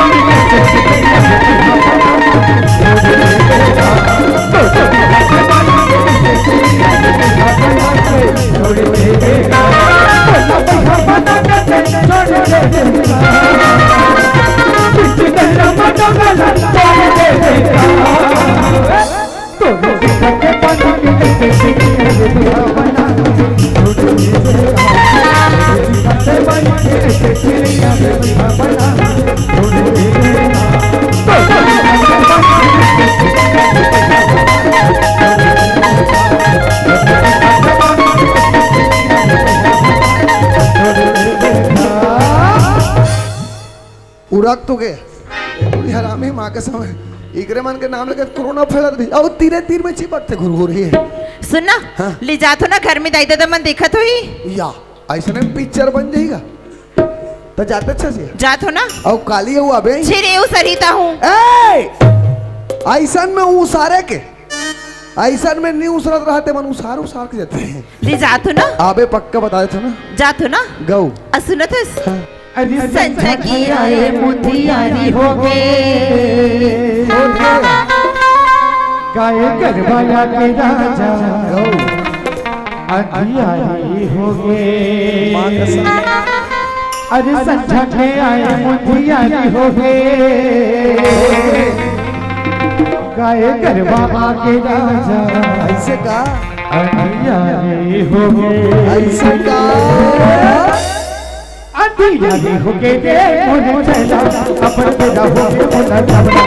उरक तो गे। पूरी हरामी माँ के समय इकरे मन के नाम लेके कोरोना फैलत रही। अउ तीरे तीर में चिपकते घुरघुर ही है। सुन ना, हाँ। ले जात हो ना घर में, दाई ददा मन देखत होही। या, ऐसे में पिक्चर बन जाएगा। तो जाते अच्छा से। जात हो ना? अउ काली हूँ अबे। छिरे उ सरिता हूँ। ए! ऐसन में उ सारे के, ऐसन में नहीं उसरत रहते मन उसार उसार के जाते हैं। ले जात हो ना? अबे पक्का बता देते हो ना? जात हो ना? गऊ। आ सुनत हस? हाँ। अरे संझा के आए मुधियारी हो गे। गाय गरबा के राजा अंधियारी हो गे। माँ कसम। अरे संझा के आए मुधियारी हो गे। गाय गरबा के राजा ऐसे का? अंधियारी हो गे। ऐसे का? अंधियारी हो गे रे मोरे चेला, अपन तेरा हो गे मोला चावला।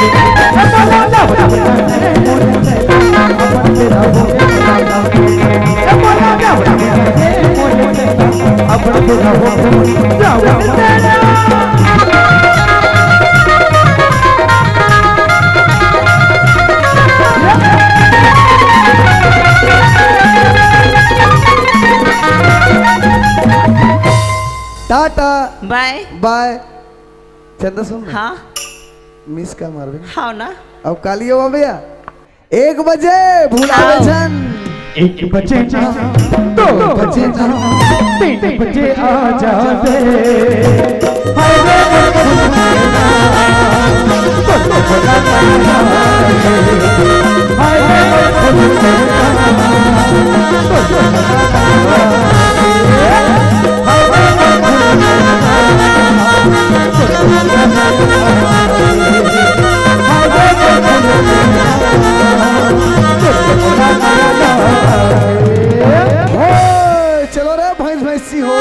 ए बोला चावला रे मोरे चेला, अपन तेरा हो गे मोला चावला। ए बोला चावला रे मोरे चेला, अपन तेरा हो गे मोला चावला। टाटा। बाय। बाय। चंदा सुन ना। हाँ। मिस कॉल मारबे। हाँ ना। अब काली हो भैया, एक बजे भुलावे आओ। झन। एक बजे ना, दो बजे ना, तीन बजे आ जावे। हाय रे, हाय रे, चलो रे भैंस भैंसी हो।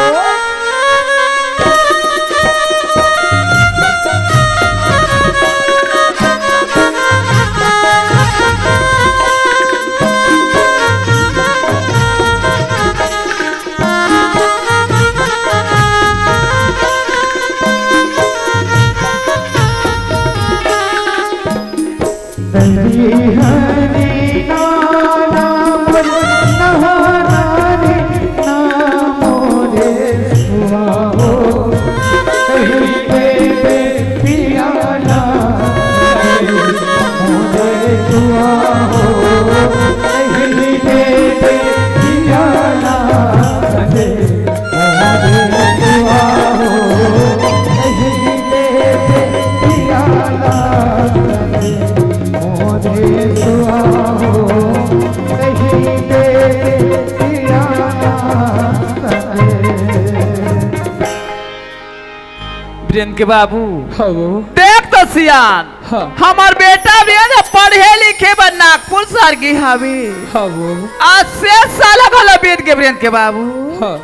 बीरेन के बाबू। हाँ वो। देख तो सियान, हाँ। हमर बेटा बीरेन पढ़े लिखे बर नागपुर सर गे हवे। हाँ वो। आज से साल घलो बीत गे बीरेन के बाबू। हाँ।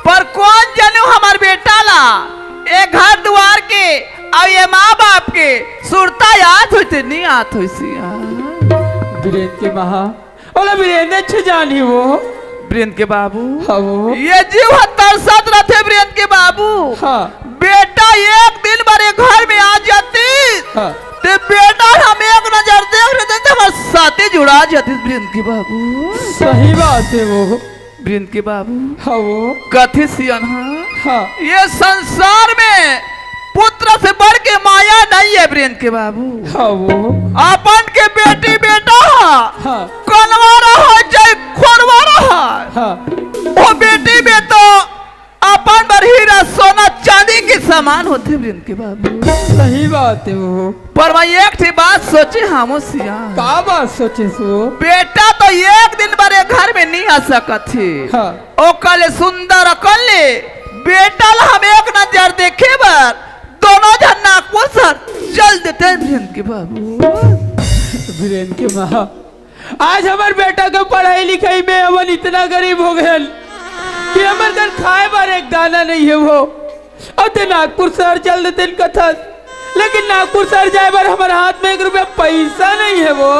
पर कोन जने हमर बेटा ला ए घर दुआर के अउ ए माँ बाप के सुरता याद होइस ते नहीं आत होइस सियान। बीरेन के माँ, ओला बीरेन अच्छे जानी वो। बीरेन के बाबू। हाँ वो। ए जीव ह तरसत रथे बीरेन के बाबू। हाँ। बेटा एक दिन बर ए घर में आ जातिस। हाँ। ते बेटा हम एक नजर देख लेतेन ते हमर साथी जुड़ा जातिस बीरेन के बाबू। सही बात हे वो। बीरेन के बाबू। हाँ वो। कथे सियान हा। हाँ। ए संसार में पुत्र से बढ़ के माया नहीं हे बीरेन के बाबू। हाँ वो। अपन के बेटी बेटा हा। हाँ। कनवा रहा चाहे खोरवा रहा। हाँ। ओ बेटी बेटा अपन बर हीरा सोना चांदी के समान होथे बीरेन के बाबू। सही बात हे वो। पर मैं एक ठे बात सोचे हंव सियान। का बात सोचेस वो? बेटा तो एक दिन बर ए घर में नहीं आ सकत हे। हाँ। ओकर ले सुंदर अकन ले बेटा ला हम एक नजर देखे बर दो दोनों झन नागपुर शहर चल देते हैं बीरेन के बाबू। बीरेन के माँ, आज हमर बेटा के पढ़ाई लिखाई में हमन इतना गरीब हो गयन कि हमर घर खाए बर एक दाना नहीं हे वो। अउ ते नागपुर शहर चल देते कथस, लेकिन नागपुर शहर जाए बर हमर हाथ में एक रुपया पैसा नहीं हे वो।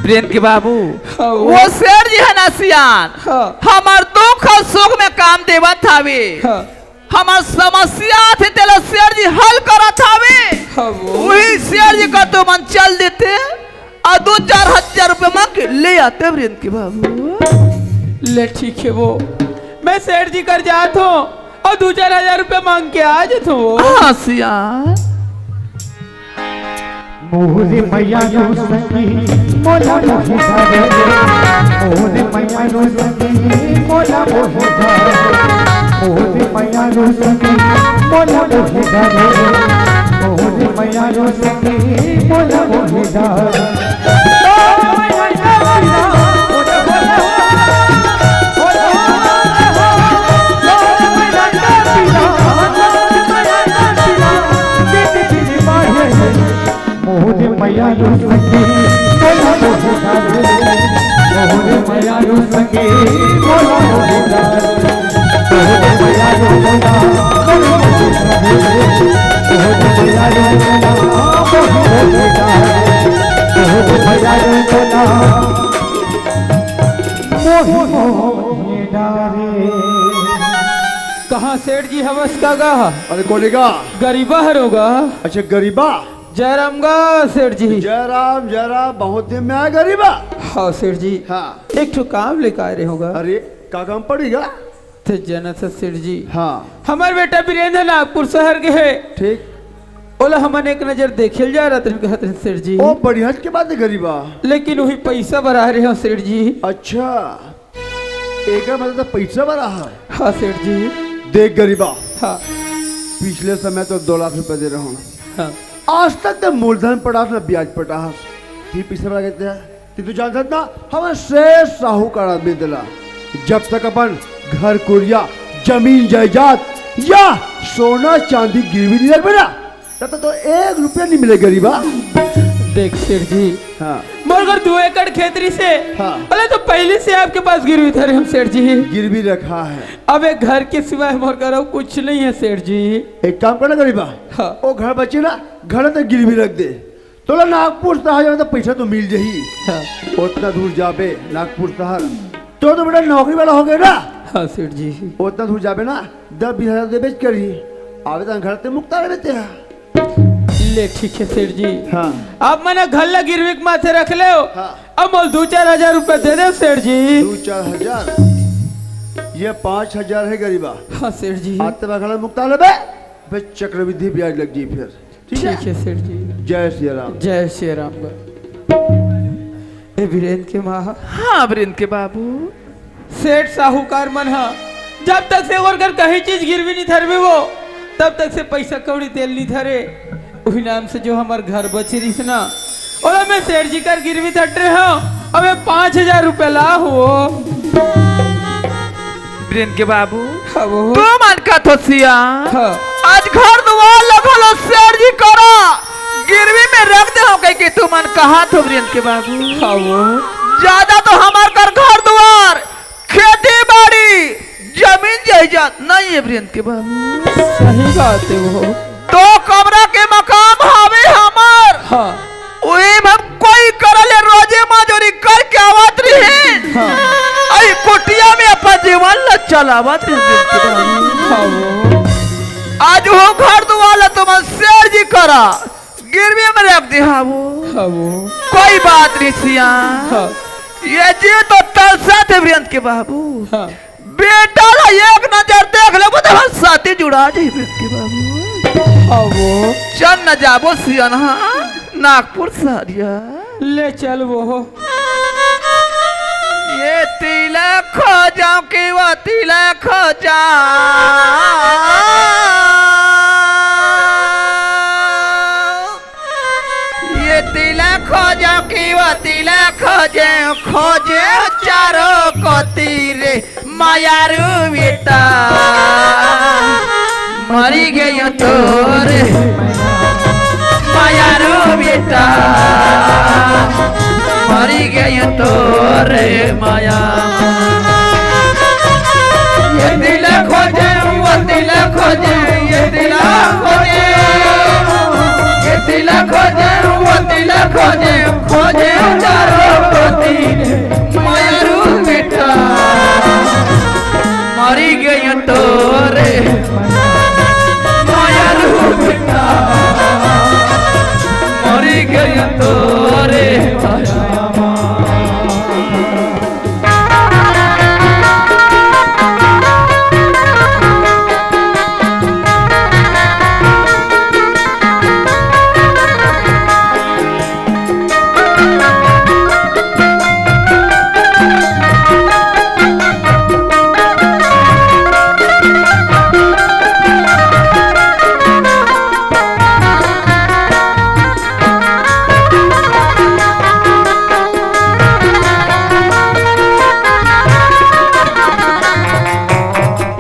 बीरेन के बाबू, हाँ, वो वो सेठ जी हे ना सियान, हाँ। हमर दुख अउ सुख में काम देवत हवे। हाँ। हमर समस्या आथे, तेला सेठ जी हल करत हवे। हाँ, वो। वही सेठ जी कर तुमन चल देते अउ दू चार हजार रुपया मांग के ले आते बीरेन के बाबू। ले ठीक हे वो, मैं सेठ जी कर जात हों अउ दू चार हजार रुपया मांग के आ जात हों वो। हाँ सियान। मोरे मयारू सखी मोला मोहि डारे, मोरे मयारू सखी मोला मोहि डारे, मोरे मयारू सखी मोला मोहि डारे, मोरे मयारू सखी मोला मोहि डारे। मोरे मयारू सखी मोला मोहि डारे, मोरे मयारू सखी मोला मोहि डारे, मोरे मयारू मोला मोहि डारे, मोरे मयारू मोला मोहि डारे, मोरे मयारू मोला मोहि डारे। कहाँ सेठ जी हवस का गा? अरे कोने गा? गरीबा हरो गा। अच्छा गरीबा। जयराम गा सेठ जी। जयराम, जयराम, बहुत दिन में आए गरीबा। हाँ सेठ जी। हाँ। एक ठो काम लेके आए रहे होगा। अरे का काम पड़ेगा? ते जनत हस सेठ जी। हाँ। हमर बेटा बीरेंद्र नागपुर शहर के हे। ठीक। ओला हमन एक नजर देखे ल जा रहत रहन, कहत रहन सेठ जी। ओ बढ़िया के बात है गरीबा। लेकिन वही पैसा बर आए रहे हों सेठ जी। अच्छा। एकर मतलब तो पैसा वाला है। हाँ सेठ जी। देख गरीबा। हाँ। पिछले समय तो दो लाख रुपया दे रहा हूँ। हाँ। आज तक तो मूलधन पटास ना ब्याज पटास। फिर पैसा वाला कहते हैं कि तू जानता ना, हम सेठ साहूकार आदमी दिला। जब तक अपन घर कुरिया, जमीन जायदाद या सोना चांदी गिरवी नहीं रखबे ना, तब तो एक रुपया नहीं मिले गरीबा। देख सेठ जी, हाँ। मोर घर दो एकड़ खेत रहिसे। हाँ। अरे तो पहले से आपके पास गिरवी धरे हम सेठ जी। गिरवी रखा है। अब एक घर के सिवाय मोर घर अउ कुछ नहीं है सेठ जी। एक काम करना गरीबा। हाँ। वो घर बचे ना, घर तो गिरवी रख दे। तोला नागपुर शहर जाना तो पैसा तो मिल जाही। हाँ। उतना दूर जाबे नागपुर शहर, तो, तो बेटा नौकरी वाला हो गया ना। हाँ सेठ जी। उतना दूर जाबे ना, दस बीस हजार दे बेच करी। आवे तो घर ते मुक्ता रहते हैं। ले ठीक है सेठ जी। हाँ। आप मने घर ला गिरवी के माथे रख ले हो। हाँ। अब मोल दो चार हजार रुपया दे दे सेठ जी। दो चार हजार? ये पाँच हजार है गरीबा। हाँ सेठ जी। आते बखला मुक्ता लेबे, फिर चक्रवृद्धि ब्याज लग जी फिर। ठीक है? ठीक है सेठ जी। जय सिया राम। जय सिया राम। ए बीरेंद्र के माँ। हाँ बीरेंद्र के बाबू। सेठ साहूकार मन ह जब तक से ओकर घर कहीं चीज गिरवी नहीं धरबे वो, तब तक से पैसा कौड़ी तेल नहीं धरे। उही नाम से जो हमर घर बचे रहिस ना, ओला मैं सेठ जी कर गिरवी धर रहे हूँ। अबे पाँच हजार रुपया ला हो। बीरेंद्र के बाबू। हाँ वो। तू मन का थोसिया। हाँ। आज घर दुआर लगल हो सेठ जी करा गिरवी में रख दे हो कह के तू मन कहा थो बीरेंद्र के बाबू। हाँ वो। ज्यादा तो हमार कर घर दुआर, खेती बाड़ी, जमीन जायदाद नहीं है बीरेंद्र के बाबू। सही बात है वो। दो कमरा के मकान हवे हमर। हाँ। उही में हम कोई करा ले रोजे मजूरी करके आवत रहे। हाँ। आई कुटिया में अपन जीवन ला चलावत रहे बीरेंद्र के बाबू। हाँ वो। आज वो घर दुआर ला तुम सेठ जी करा गिरवी में रख दे, हाँ वो। हाँ वो। कोई बात नहीं सिया। हाँ। ये जी तो तरसा थे बीरेंद्र के बाबू। हाँ। बेटा ला एक नजर देख ले, वो तो हर साथी जुड़ा जी बीरेंद्र के बाबू। हाँ वो। चल न जाबो सिया ना, नागपुर सारिया। ले चल वो। ये तिलक खो जाऊं कि वो तिलक खो जाऊं। ये तिलक खो जाऊं कि वो तिलक खो जाऊं, खोजे चारों कोती रे मयारू बेटा। मरी गयो तोरे मया रो बेटा, मरी गयो तोरे मया। ये दिल खोजे, वो दिल खोजे, ये दिल खोजे, ये दिल खोजे, वो दिल खोजे, खोजे चारों कोती मया रो बेटा। मरी गयो तोरे मया रो बेटा, मरी गयो तोरे मया।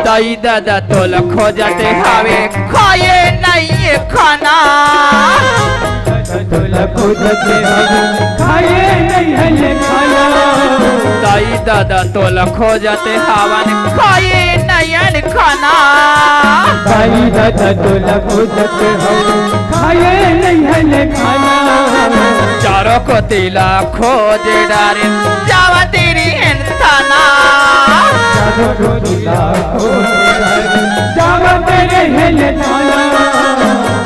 दाई ददा तोला खोजत हावे, खाए नइ हे खाना। तोला खोजत हावे, खाए नइ हे खाना। दाई ददा तोला खोजत हावन, खाए नइ हे खाना। दाई ददा तोला खोजत हावे, खाए नइ हे खाना। चारों कोती ला खोज डारेन, जावत रिहेन थाना। चारों कोती ला खोज डारेन, जावत रिहेन थाना।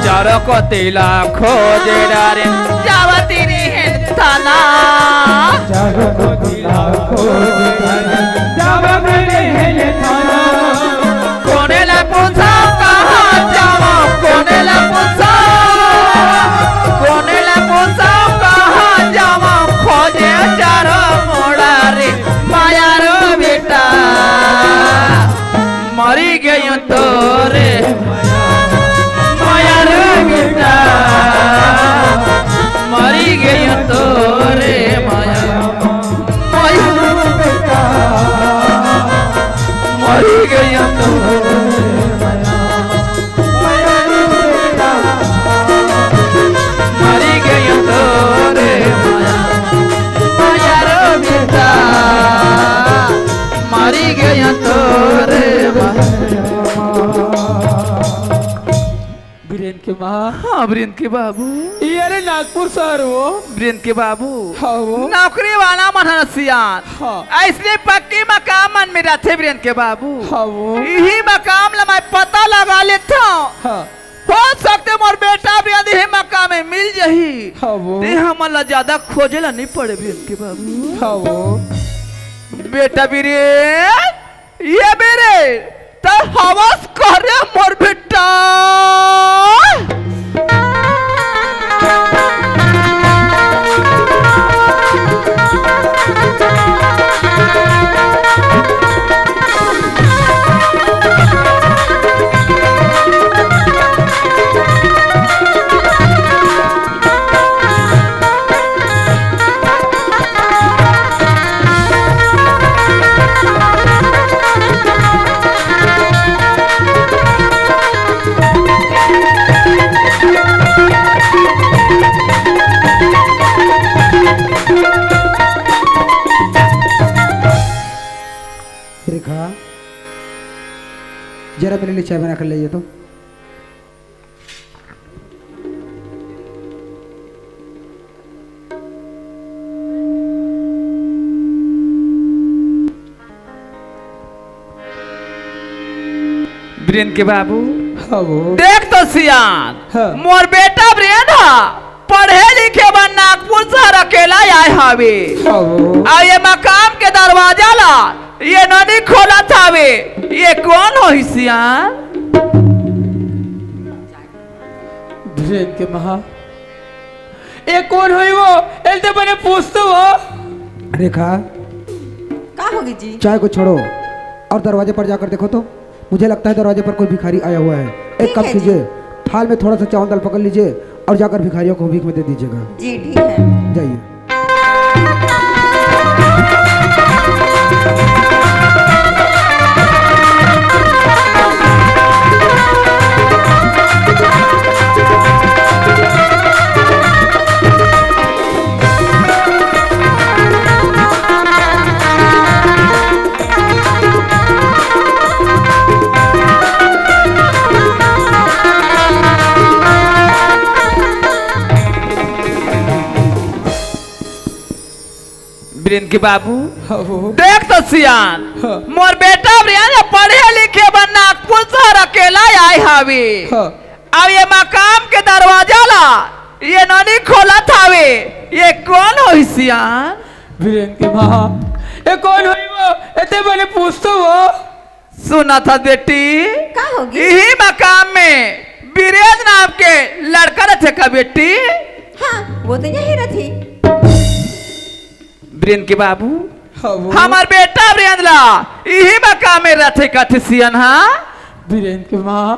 चारों कोती ला खोज डारेन, जावत रिहेन थाना। चारों कोती ला खोज डारेन, जावत रिहेन थाना। कोने ला पूछा कहाँ जावा, कोने ला पूछा, कोने ला पूछा कहाँ जावा, खोजे चारों मुड़ा रे मया रो बेटा। मरी गयो तोरे मया रो बेटा, मरी गयो तोरे मया। मयूर बेटा, मरी गयो तोरे मया। मयूर बेटा, मरी गयो तोरे मया। मयूर बेटा, मरी गयो तोरे मया। बीरेन के माँ। हाँ, बीरेन के बाबू। ये रे नागपुर शहर वो। बीरेन के बाबू। हाँ वो। नौकरी वाला मन ह सियान। हाँ। अइसने पक्की मकान मन में रहिथे बीरेन के बाबू। हाँ वो। इही मकान ला मैं पता लगा लेथंव। हाँ। हो सकथे मोर बेटा बीरेन इही मकान में मिल जाही। हाँ वो। ते हमन ला ज्यादा खोजे ला नइ पड़े बीरेन के बाबू। हाँ वो। बेटा बीरेन, ये मेरे, त हवस करे मोर बेटा। रेखा, जरा मेरे लिए चाय बना कर लाइए तो। बीरेन के बाबू। हाँ वो। देख तो सियान, हाँ। मोर बेटा बीरेन ह पढ़े लिखे बर नागपुर शहर अकेला आए हावे। हाँ वो। अउ ये मकान के दरवाजा ला ये नोनी खोलत हावे, ये कोन होही सियान? बीरेन के माँ, ये कोन होही वो? एला ते बने पूछ तो वो। रेखा, का होगे जी? चाय को छोड़ो और दरवाजे पर जाकर देखो तो। मुझे लगता है दरवाजे पर कोई भिखारी आया हुआ है। एक काम कीजिए, थाल में थोड़ा सा चावल दाल पकड़ लीजिए और जाकर भिखारियों को भीख में दे दीजिएगा। जी, ठीक है। जाइए। प्रियन के बाबू, हाँ, वो। देख तो सियान, हाँ। मोर बेटा प्रियन पढ़े लिखे बर नागपुर शहर अकेला आए हावे। हाँ। अब ये मकाम के दरवाजा ला ये नोनी खोलत हावे, ये कोन होही सियान? प्रियन के माँ, ये कोन होही वो? एते बने पूछ तो वो। सुनत हस बेटी, का होगे? इही मकाम में बिरेज नाम के लड़का रथे का बेटी? हाँ, वो तो यही रथे। बिरेन के बाबू, हाँ, वो। हमर बेटा बिरेन ला इही मकाम में रथे कथे सियन हा। बिरेन के माँ,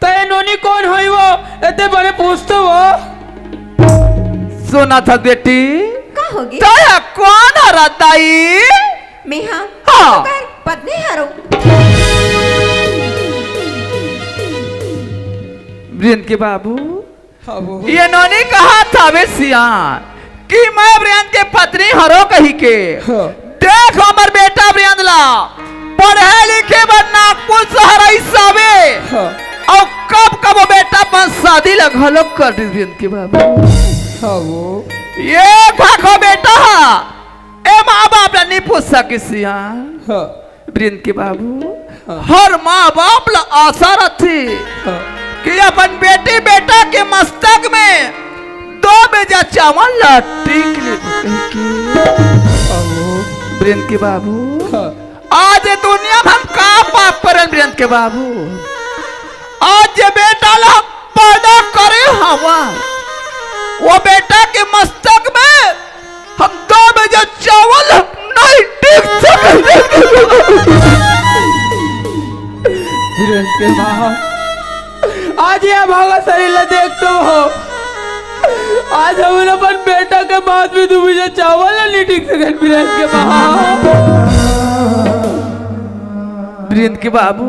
त ये नोनी कोन होही वो? एते बने पूछ तो वो। सुनत हस बेटी, का होगे? त ये कोन हरय दाई? मेहा हाँ। ओकर पत्नी हरो। बिरेन के बाबू, हाँ, वो। ये नोनी कहत हवे सियान कि मैं बिरेन के पत्नी हरो कही के। हाँ। देख हमर बेटा बिरेन ला पढ़े लिखे बर नागपुर शहर आइस हवे। हाँ। अउ कब कब वो बेटा अपन शादी ला घलो कर दिस बिरेन के बाबू। हाँ, वो। ये भाखो बेटा हा, ए माँ बाप ला नहीं पूछ सके सियान। हाँ। बिरेन के बाबू, हाँ। हर माँ बाप ला आशा रथे हाँ। कि अपन बेटी बेटा के मस्तक में दो बेजा चावल ला टीक ले कहिके। हाँ। बिरेन के बाबू, हाँ। आज ये दुनिया में हम का पाप करेन बिरेन के बाबू? आज ये बेटा ला पैदा करे हवा, वो बेटा के मस्तक में हम दो बेजा चावल नहीं टीक सके। बिरेन के माँ, आज ये भागा शरीर ला देख तो हो। आज हम अपन बेटा के बात में दो बेजा चावल नहीं टीक सके बिरेन के माँ। बिरेन के बाबू,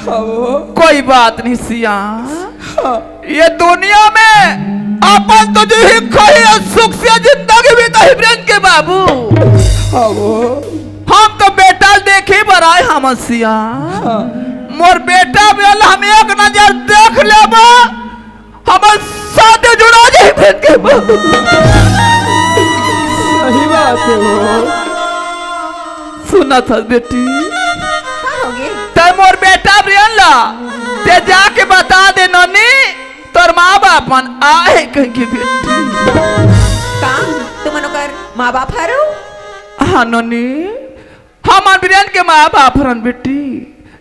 हाँ, वो। कोई बात नहीं सियान। हाँ। ये दुनिया में अपन तो जी ही खही अउ सुख से जिंदगी बिताही बिरेन के बाबू। हाँ, वो। हम तो बेटा देखे बर आए हन सियान। हाँ। मोर बेटा बिरेन ला हम एक नजर देख लेबो, हमर शादी जुड़ा जाही बिरेन के बाबू। सही बात हे वो। सुनत हस बेटी? का होगे? तैं मोर बेटा बिरेन ला, तैं जाके बता दे नोनी, तोर माँ बाप मन आहे कहिके बेटी। का? तुमन ओकर माँ बाप हरो? हाँ नोनी, हमन बिरेन के माँ बाप हरन बेटी।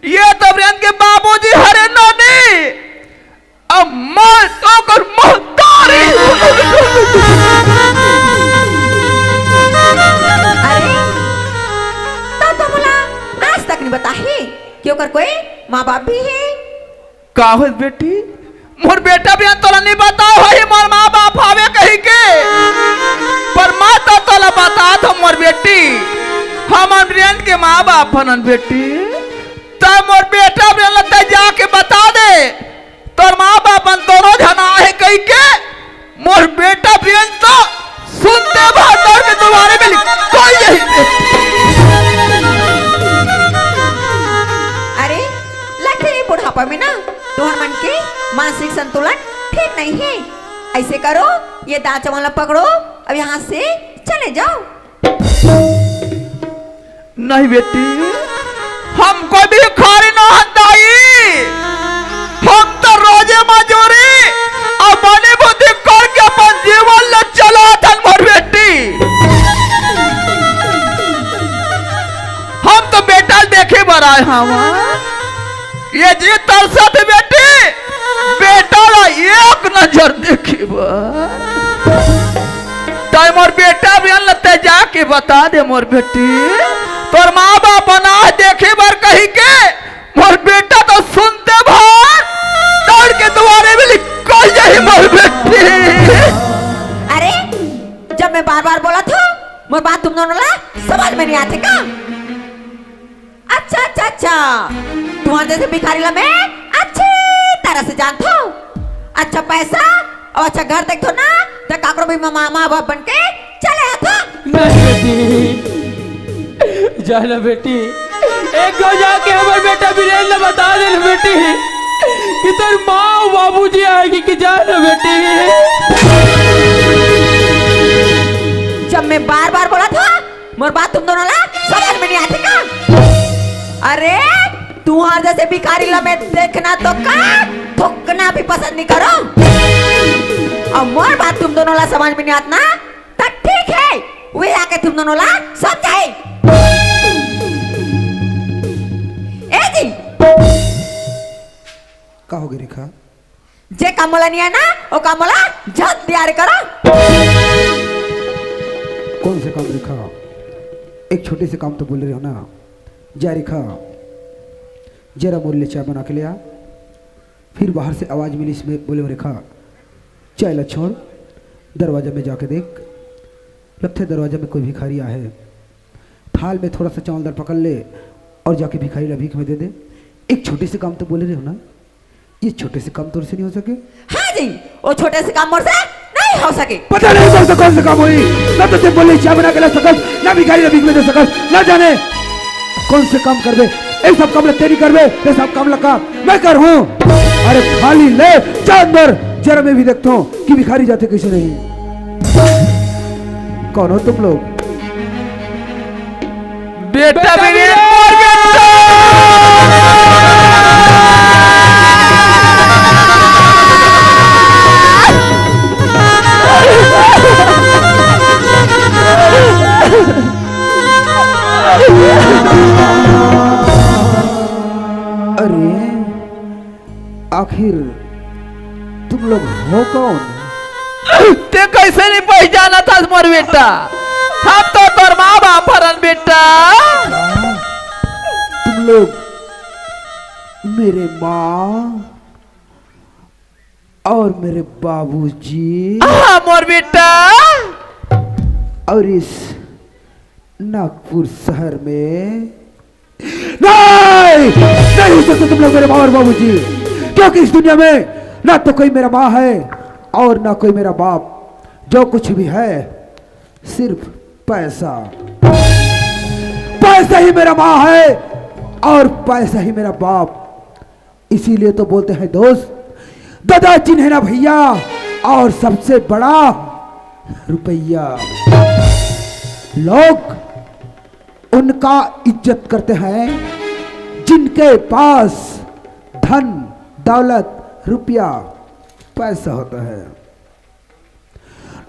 ये तो बिरेन के बाबूजी हरे नोनी। अब मैं तो कर महतारी। अरे, त तुमला आज तक नहीं बताही कि ओकर कोई माँ बाप भी हे? का होइस बेटी? मोर बेटा बिरेन तोला नहीं बताय होही मोर माँ बाप हवे कहिके, पर मैं तो तोला बतात हों मोर बेटी, हमन बिरेन के माँ बाप हरन बेटी। त मोर बेटा बिरेन ला तैं जाके बता दे। तोर माँ बाप मन दोनों झन आहे कहिके मोर बेटा बिरेन तो सुनते भर दौड़ के दुवारे में निकल जाही। अरे, लगथे ये बुढ़ापा में ना तुहर मन के मानसिक संतुलन ठीक नहीं हे। ऐसे करो, ये दाल चावल ला पकड़ो, अब यहाँ से चले जाओ। नहीं बेटी, हम कोई भिखारी नोहन दाई, हम तो रोजी मजूरी अउ बनी बुद्धि करके अपन जीवन ला चलाथन मोर बेटी। हम तो बेटा देखे बर आए हन। ये जी तरसत हे बेटी, बेटा ला एक नजर देखे बर। तैं मोर बेटा बिरेन ला तैं जाके बता दे मोर बेटी, तोर माँ बाप मन आहे देखे बर कहिके, मोर बेटा तो सुनते भर दौड़ के दुवारे में निकल जाही मोर बेटी। अरे, जब मैं बार-बार बोलत हों, मोर बात तुम दोनों ला समझ में नहीं आथे का? अच्छा, अच्छा, अच्छा, तुम्हर जैसे भिखारी ला मैं अच्छी तरह से जानत हों। अच्छा पैसा अउ अच्छा घर देखथों ना, त काकरो भी माँ, माँ बाप बन के चले आथों। नहीं बेटी, जा ना बेटी, एक घांव जाके हमर बेटा बिरेन ला बता दे ना बेटी कि तोर माँ अउ बाबूजी आही कि, कि जा ना बेटी। जब मैं बार-बार बोलत हों, और बात तुम दोनों ला समझ में नहीं आती का? अरे, तुम्हार जैसे भिखारी ला मैं देखना तो का थूकना भी पसंद नहीं करो। और मोर बात तुम दोनों ला समझ में नहीं आत ना, तो ठीक है, वे आके तुम दोनों ला समझाई। ए जी, का होगे रेखा? जे काम मोला नहीं आए ना, वो काम मोला झट तैयार करो। कौन से काम रेखा? एक छोटे से काम तो बोले रहे हो ना। जा रेखा, जरा मोर लिए चाय बना के ले आ। फिर बाहर से आवाज मिली, इसमें बोले, रेखा, चाय ला छोड़, दरवाजा में जाके देख, लगथे दरवाजा में कोई भिखारी आहे। थाल में थोड़ा सा चावल दाल पकड़ ले और जाके भिखारी ला भीख में दे दे। एक छोटे से काम तो बोले रहे हो ना, ये छोटे से काम तोर से नहीं हो सके। हाँ जी, वो छोटे से काम मोर से नहीं हो सके। पता नहीं कौन सा, कौन सा काम होई, ना तो ते बोले चाय बना के ला सकस, ना भिखारी ला भीख में दे सकस, ना जाने कौन से काम करबे। ये सब काम ला ते नहीं करबे, ये सब काम ला का मैं करहूँ। अरे थाली ले, जानवर, जरा मैं भी देखता हूँ कि भिखारी जाते कैसे नहीं। कौन हो तुम लोग? बेटा, बेटा, मेरे बेटा! अरे, आखिर तुम लोग हो कौन? ते कैसे नहीं पहचाना था मोर बेटा? हम तो तोर माँ बाप हरन बेटा। तुम लोग मेरे माँ और मेरे बाबूजी हाँ, मोर बेटा। और इस नागपुर शहर में नहीं, नहीं हो सकते तुम लोग मेरे माँ और बाबूजी, क्योंकि इस दुनिया में ना तो कोई मेरा माँ है और ना कोई मेरा बाप। जो कुछ भी है, सिर्फ पैसा। पैसा ही मेरा माँ है और पैसा ही मेरा बाप। इसीलिए तो बोलते हैं दोस्त, ददा चिन्हे ना भैया, और सबसे बड़ा रुपया। लोग उनका इज्जत करते हैं जिनके पास धन, दौलत, रुपया, पैसा होता है।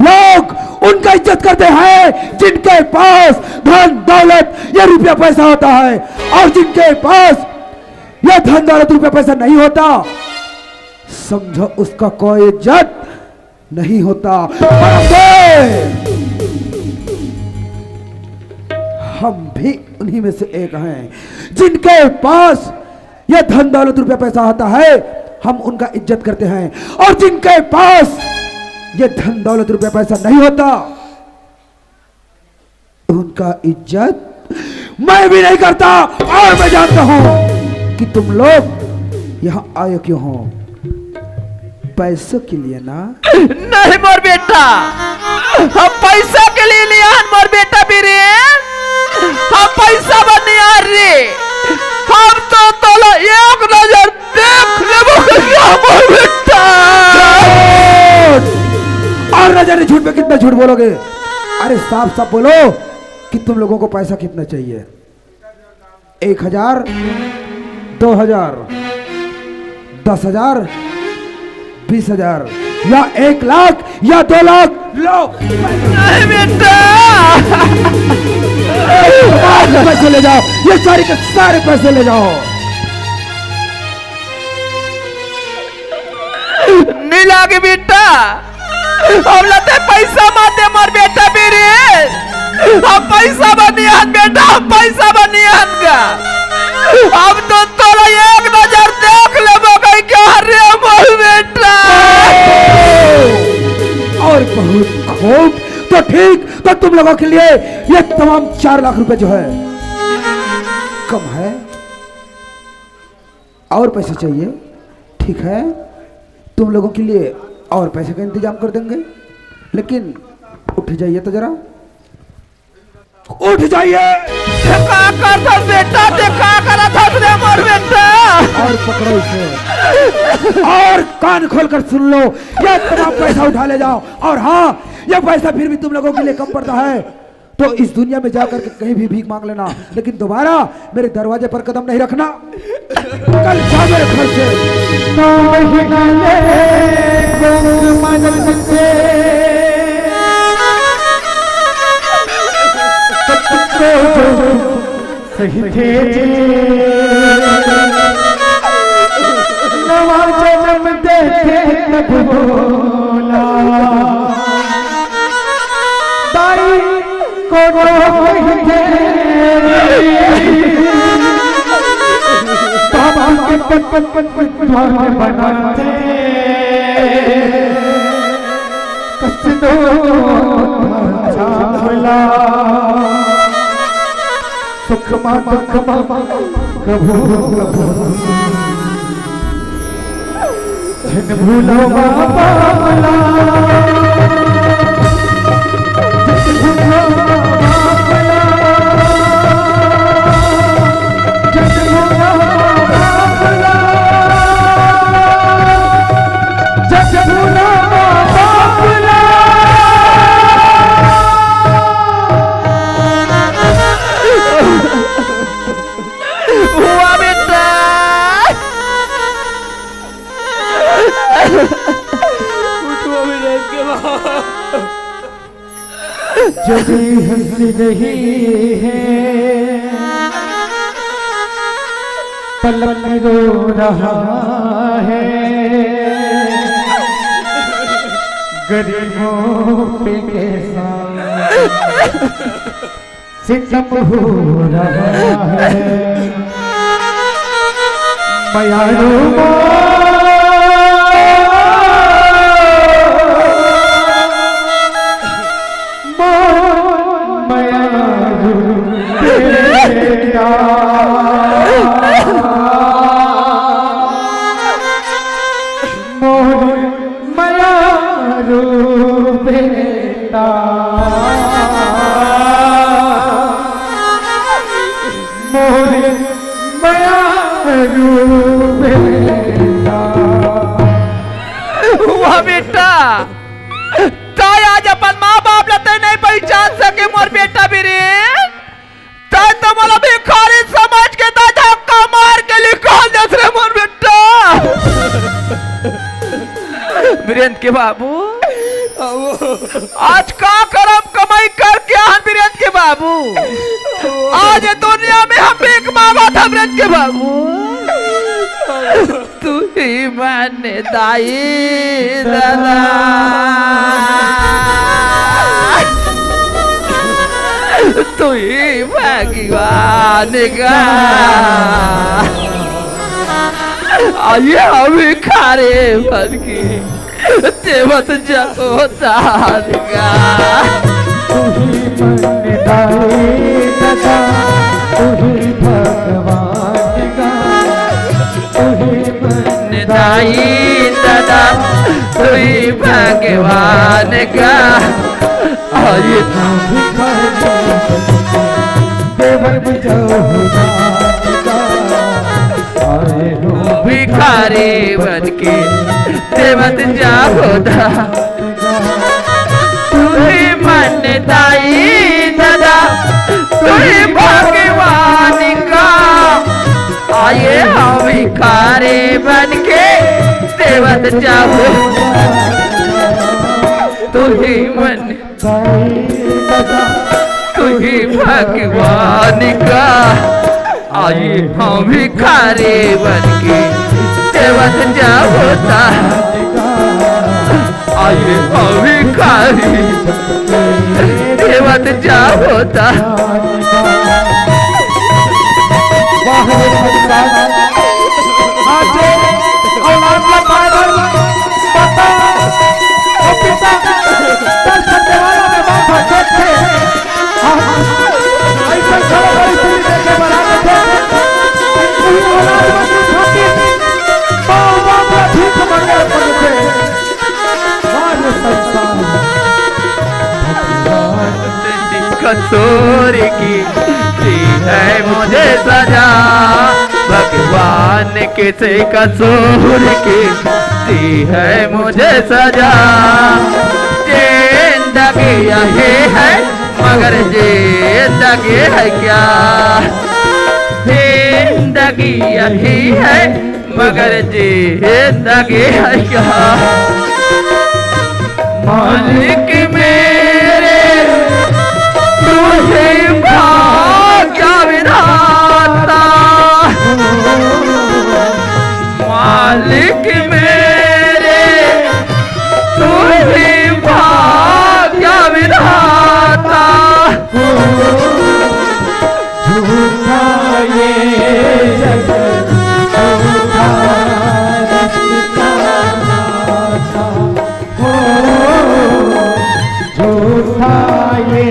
लोग उनका इज्जत करते हैं जिनके पास धन, दौलत या रुपया, पैसा होता है, और जिनके पास यह धन, दौलत, रुपया, पैसा नहीं होता, समझो उसका कोई इज्जत नहीं होता। परंतु हम भी उन्हीं में से एक हैं जिनके पास यह धन, दौलत, रुपया, पैसा आता है, हम उनका इज्जत करते हैं, और जिनके पास यह धन, दौलत, रुपया, पैसा नहीं होता, उनका इज्जत मैं भी नहीं करता। और मैं जानता हूं कि तुम लोग यहां आए क्यों हो, पैसों के लिए ना? नहीं मोर बेटा, हम पैसा के लिए नहीं आन मोर बेटा बीरेन, हम पैसा बर नहीं आन रे। हम तो तोला एक नजर देख लेबो कहिके आन मोर बेटा। झूठ! और न जाने झूठ में कितना झूठ बोलोगे। अरे साफ साफ बोलो कि तुम लोगों को पैसा कितना चाहिए? एक हजार, दो हजार, दस हजार, बीस हजार या एक लाख या दो लाख, लो। नहीं बेटा। सारे पैसे ले जाओ, ये सारे के सारे पैसे ले जाओ। नहीं लागे बेटा, हम ला ते पैसा मत दे मोर बेटा बीरेन, हम पैसा बर नहीं आन बेटा, हम पैसा बर नहीं आन गा। हम तो तोला एक नजर देख लेबो कहिके आन रे मोर बेटा। और बहुत खूब, तो ठीक, तो तुम लोगों के लिए ये तमाम चार लाख रुपए जो है, कम है, और पैसे चाहिए? ठीक है, तुम लोगों के लिए और पैसे का इंतजाम कर देंगे, लेकिन उठ जाइए तो जरा, उठ जाइए। ते का करत हस बेटा, ते का करत हस रे मोर बेटा? और पकड़ो इसे, और कान खोलकर सुन लो, ये तमाम पैसा उठा ले जाओ। और हाँ, ये पैसा फिर भी तुम लोगों के लिए कम पड़ता है, तो इस दुनिया में जाकर के कहीं भी भीख मांग लेना, लेकिन दोबारा मेरे दरवाजे पर कदम नहीं रखना। कल जा मेरे घर से। नौ महीना ले भूख मरन से सही थे जी। नवा जन्म देते तब बोला, दाई को रो कही थे, बाबा के पन पन पन पन द्वार बनाते। कस दो छावला, सुख मा दुख मा कभू कभू झन भूलो बाबा मला। झन भूलो बाबा मला। झन भूलो बाबा मला। झन भूलो बाबा मला। हुआ बेटा। उठो बेटा, इसके बाद। जब हंस रही है, पलक रो रहा है, गरीबों पे कैसा सितम हो रहा है। मयारू मोर, मोर मयारू बेटा। मोर मयारू बेटा। मोर मयारू बेटा। वाह बेटा, तैं आज अपन माँ बाप ला तैं नहीं पहचान सके मोर बेटा बीरेन। तैं तो मोला भिखारी समझ के दादा का मार के निकाल देस रे मोर बेटा। बीरेन के बाबू, आज का करम कमाई करके आहन बीरेन के बाबू। आज ये दुनिया में हम भीख मांगत हन बीरेन के बाबू। तुही मन दाई ददा, तुही भगवान गा। आइए हम भिखारी बन के देवत जाओ दान गा। तुही मन दाई ददा, तुही भगवान गा। तुही मन दाई ददा, तुही भगवान गा। आइए हम भिखारी बन के देवत जाओ दान गा। आए हो भिखारी बन के देवत जाओ दान। तुही मन दाई ददा, तुही भगवान गा। आइए हम भिखारी बन के देवत जाओ। तुही मन दाई ददा, तुही भगवान गा। आइए हम भिखारी बन के देवत जाओ दान। आइए हम भिखारी देवत जाओ दान। वाह रे संतान, आज औलाद ला पाए बर माता और पिता कर सकने वाला में बाप हर देखे। हाँ, हाँ। ऐसा खड़ा परिस्थिति देखे बना के थे। उही औलाद मन के खातिर माँ बाप ला भीख मांगे पड़थे। वाह रे संतान। कसूर की दी है मुझे सजा, भगवान किसी कसूर की दी है मुझे सजा। जिंदगी यही है मगर जिंदगी है क्या? जिंदगी यही है, मगर जिंदगी है क्या? मालिक मेरे, तू ही भाग्य विधाता। मालिक मेरे, तू ही भाग्य विधाता। झूठा ये जग, झूठा रिश्ता नाता। हो, झूठा ये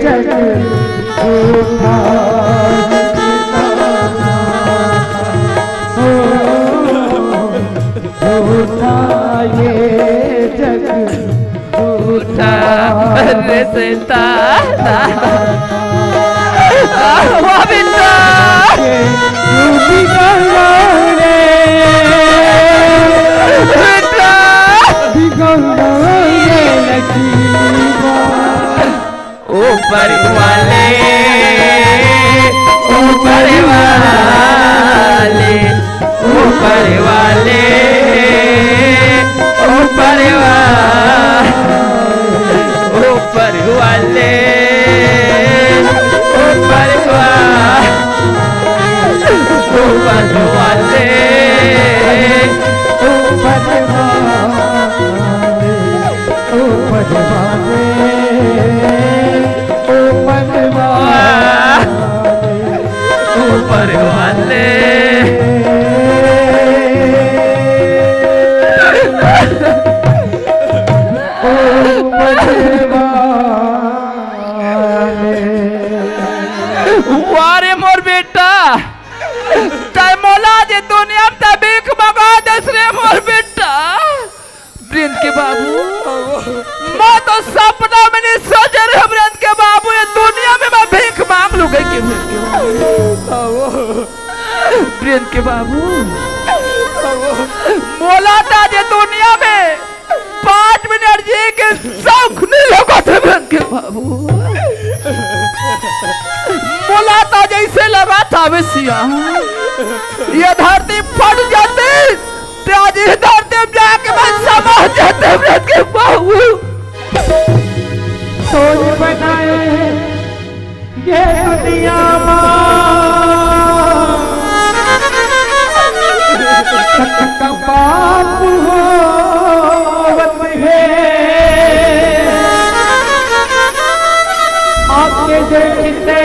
जग, झूठा रिश्ता नाता। हो, झूठा ये जग, झूठा रिश्ता। वाह बेटा। बेटा। ऊपर वाले, ऊपर वाले, ऊपर वाले, ऊपर वा-, ऊपर वाले, ऊपर वा-, ऊपर वाले, ऊपर वाले, ऊपर वाले, ऊपर वाले, ऊपर वाले। ऊपर वाले। वाह रे मोर बेटा, तैं मोला जे दुनिया में तैं भीख मंगा देस रे मोर बेटा। प्रियंत के बाबू, मैं तो सपना में नहीं सोचे रहे प्रियंत के बाबू, ये दुनिया में मैं भीख मांग लूं कहिके प्रियंत के बाबू। प्रियंत के बाबू, मोला तो आज ये दुनिया में पाँच मिनट जी के शौक नहीं लगत हे प्रियंत के बाबू। मोला तो जैसे लगा था वे सिया, ये धरती फट जाती, ते आज इधर ते जाके मैं समझ जाते प्रियंत के बाबू। सोच बनाए ये दुनिया मा सबका पाप होवत हे। आपके देखते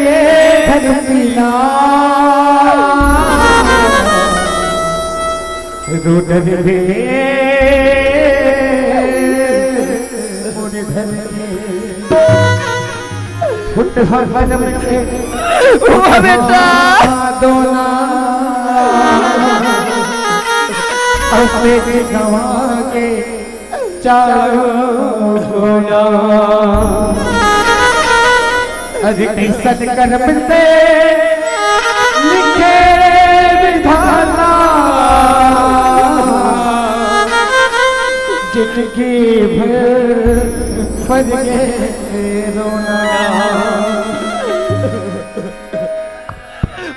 ये धरती ना रुदन हे। मुनि धरती फुट हर कदम से वाह बेटा। दोना। और तेज गवा के चारों कोना। अरे किस सत्कर्म से लिखे विधाता, जिंदगी भर बन गए रोना।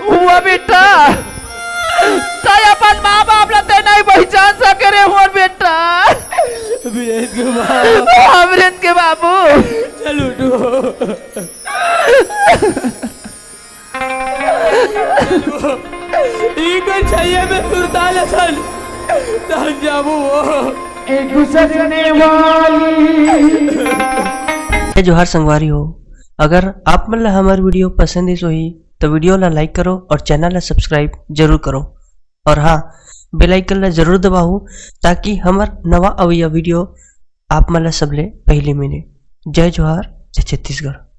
हुआ बेटा, तैं अपन माँ बाप ला तैं नहीं पहचान सके रे मोर बेटा। वीरेंद्र के बाबू। हाँ, वीरेंद्र के बाबू। चल उठो। ई कोई छैया में सुरताल असन। तहन जाबू वो। एक गुजरने वाली। जय जोहार संगवारी हो, अगर आप मन ला हमर video पसंद आइस होही, तो video ला like करो और channel ला subscribe जरूर करो। और हाँ, bell icon ला जरूर दबाओ, ताकि हमर नवा अवइया video आप मन ला सबले पहले मिले। जय जोहार, जय छत्तीसगढ़।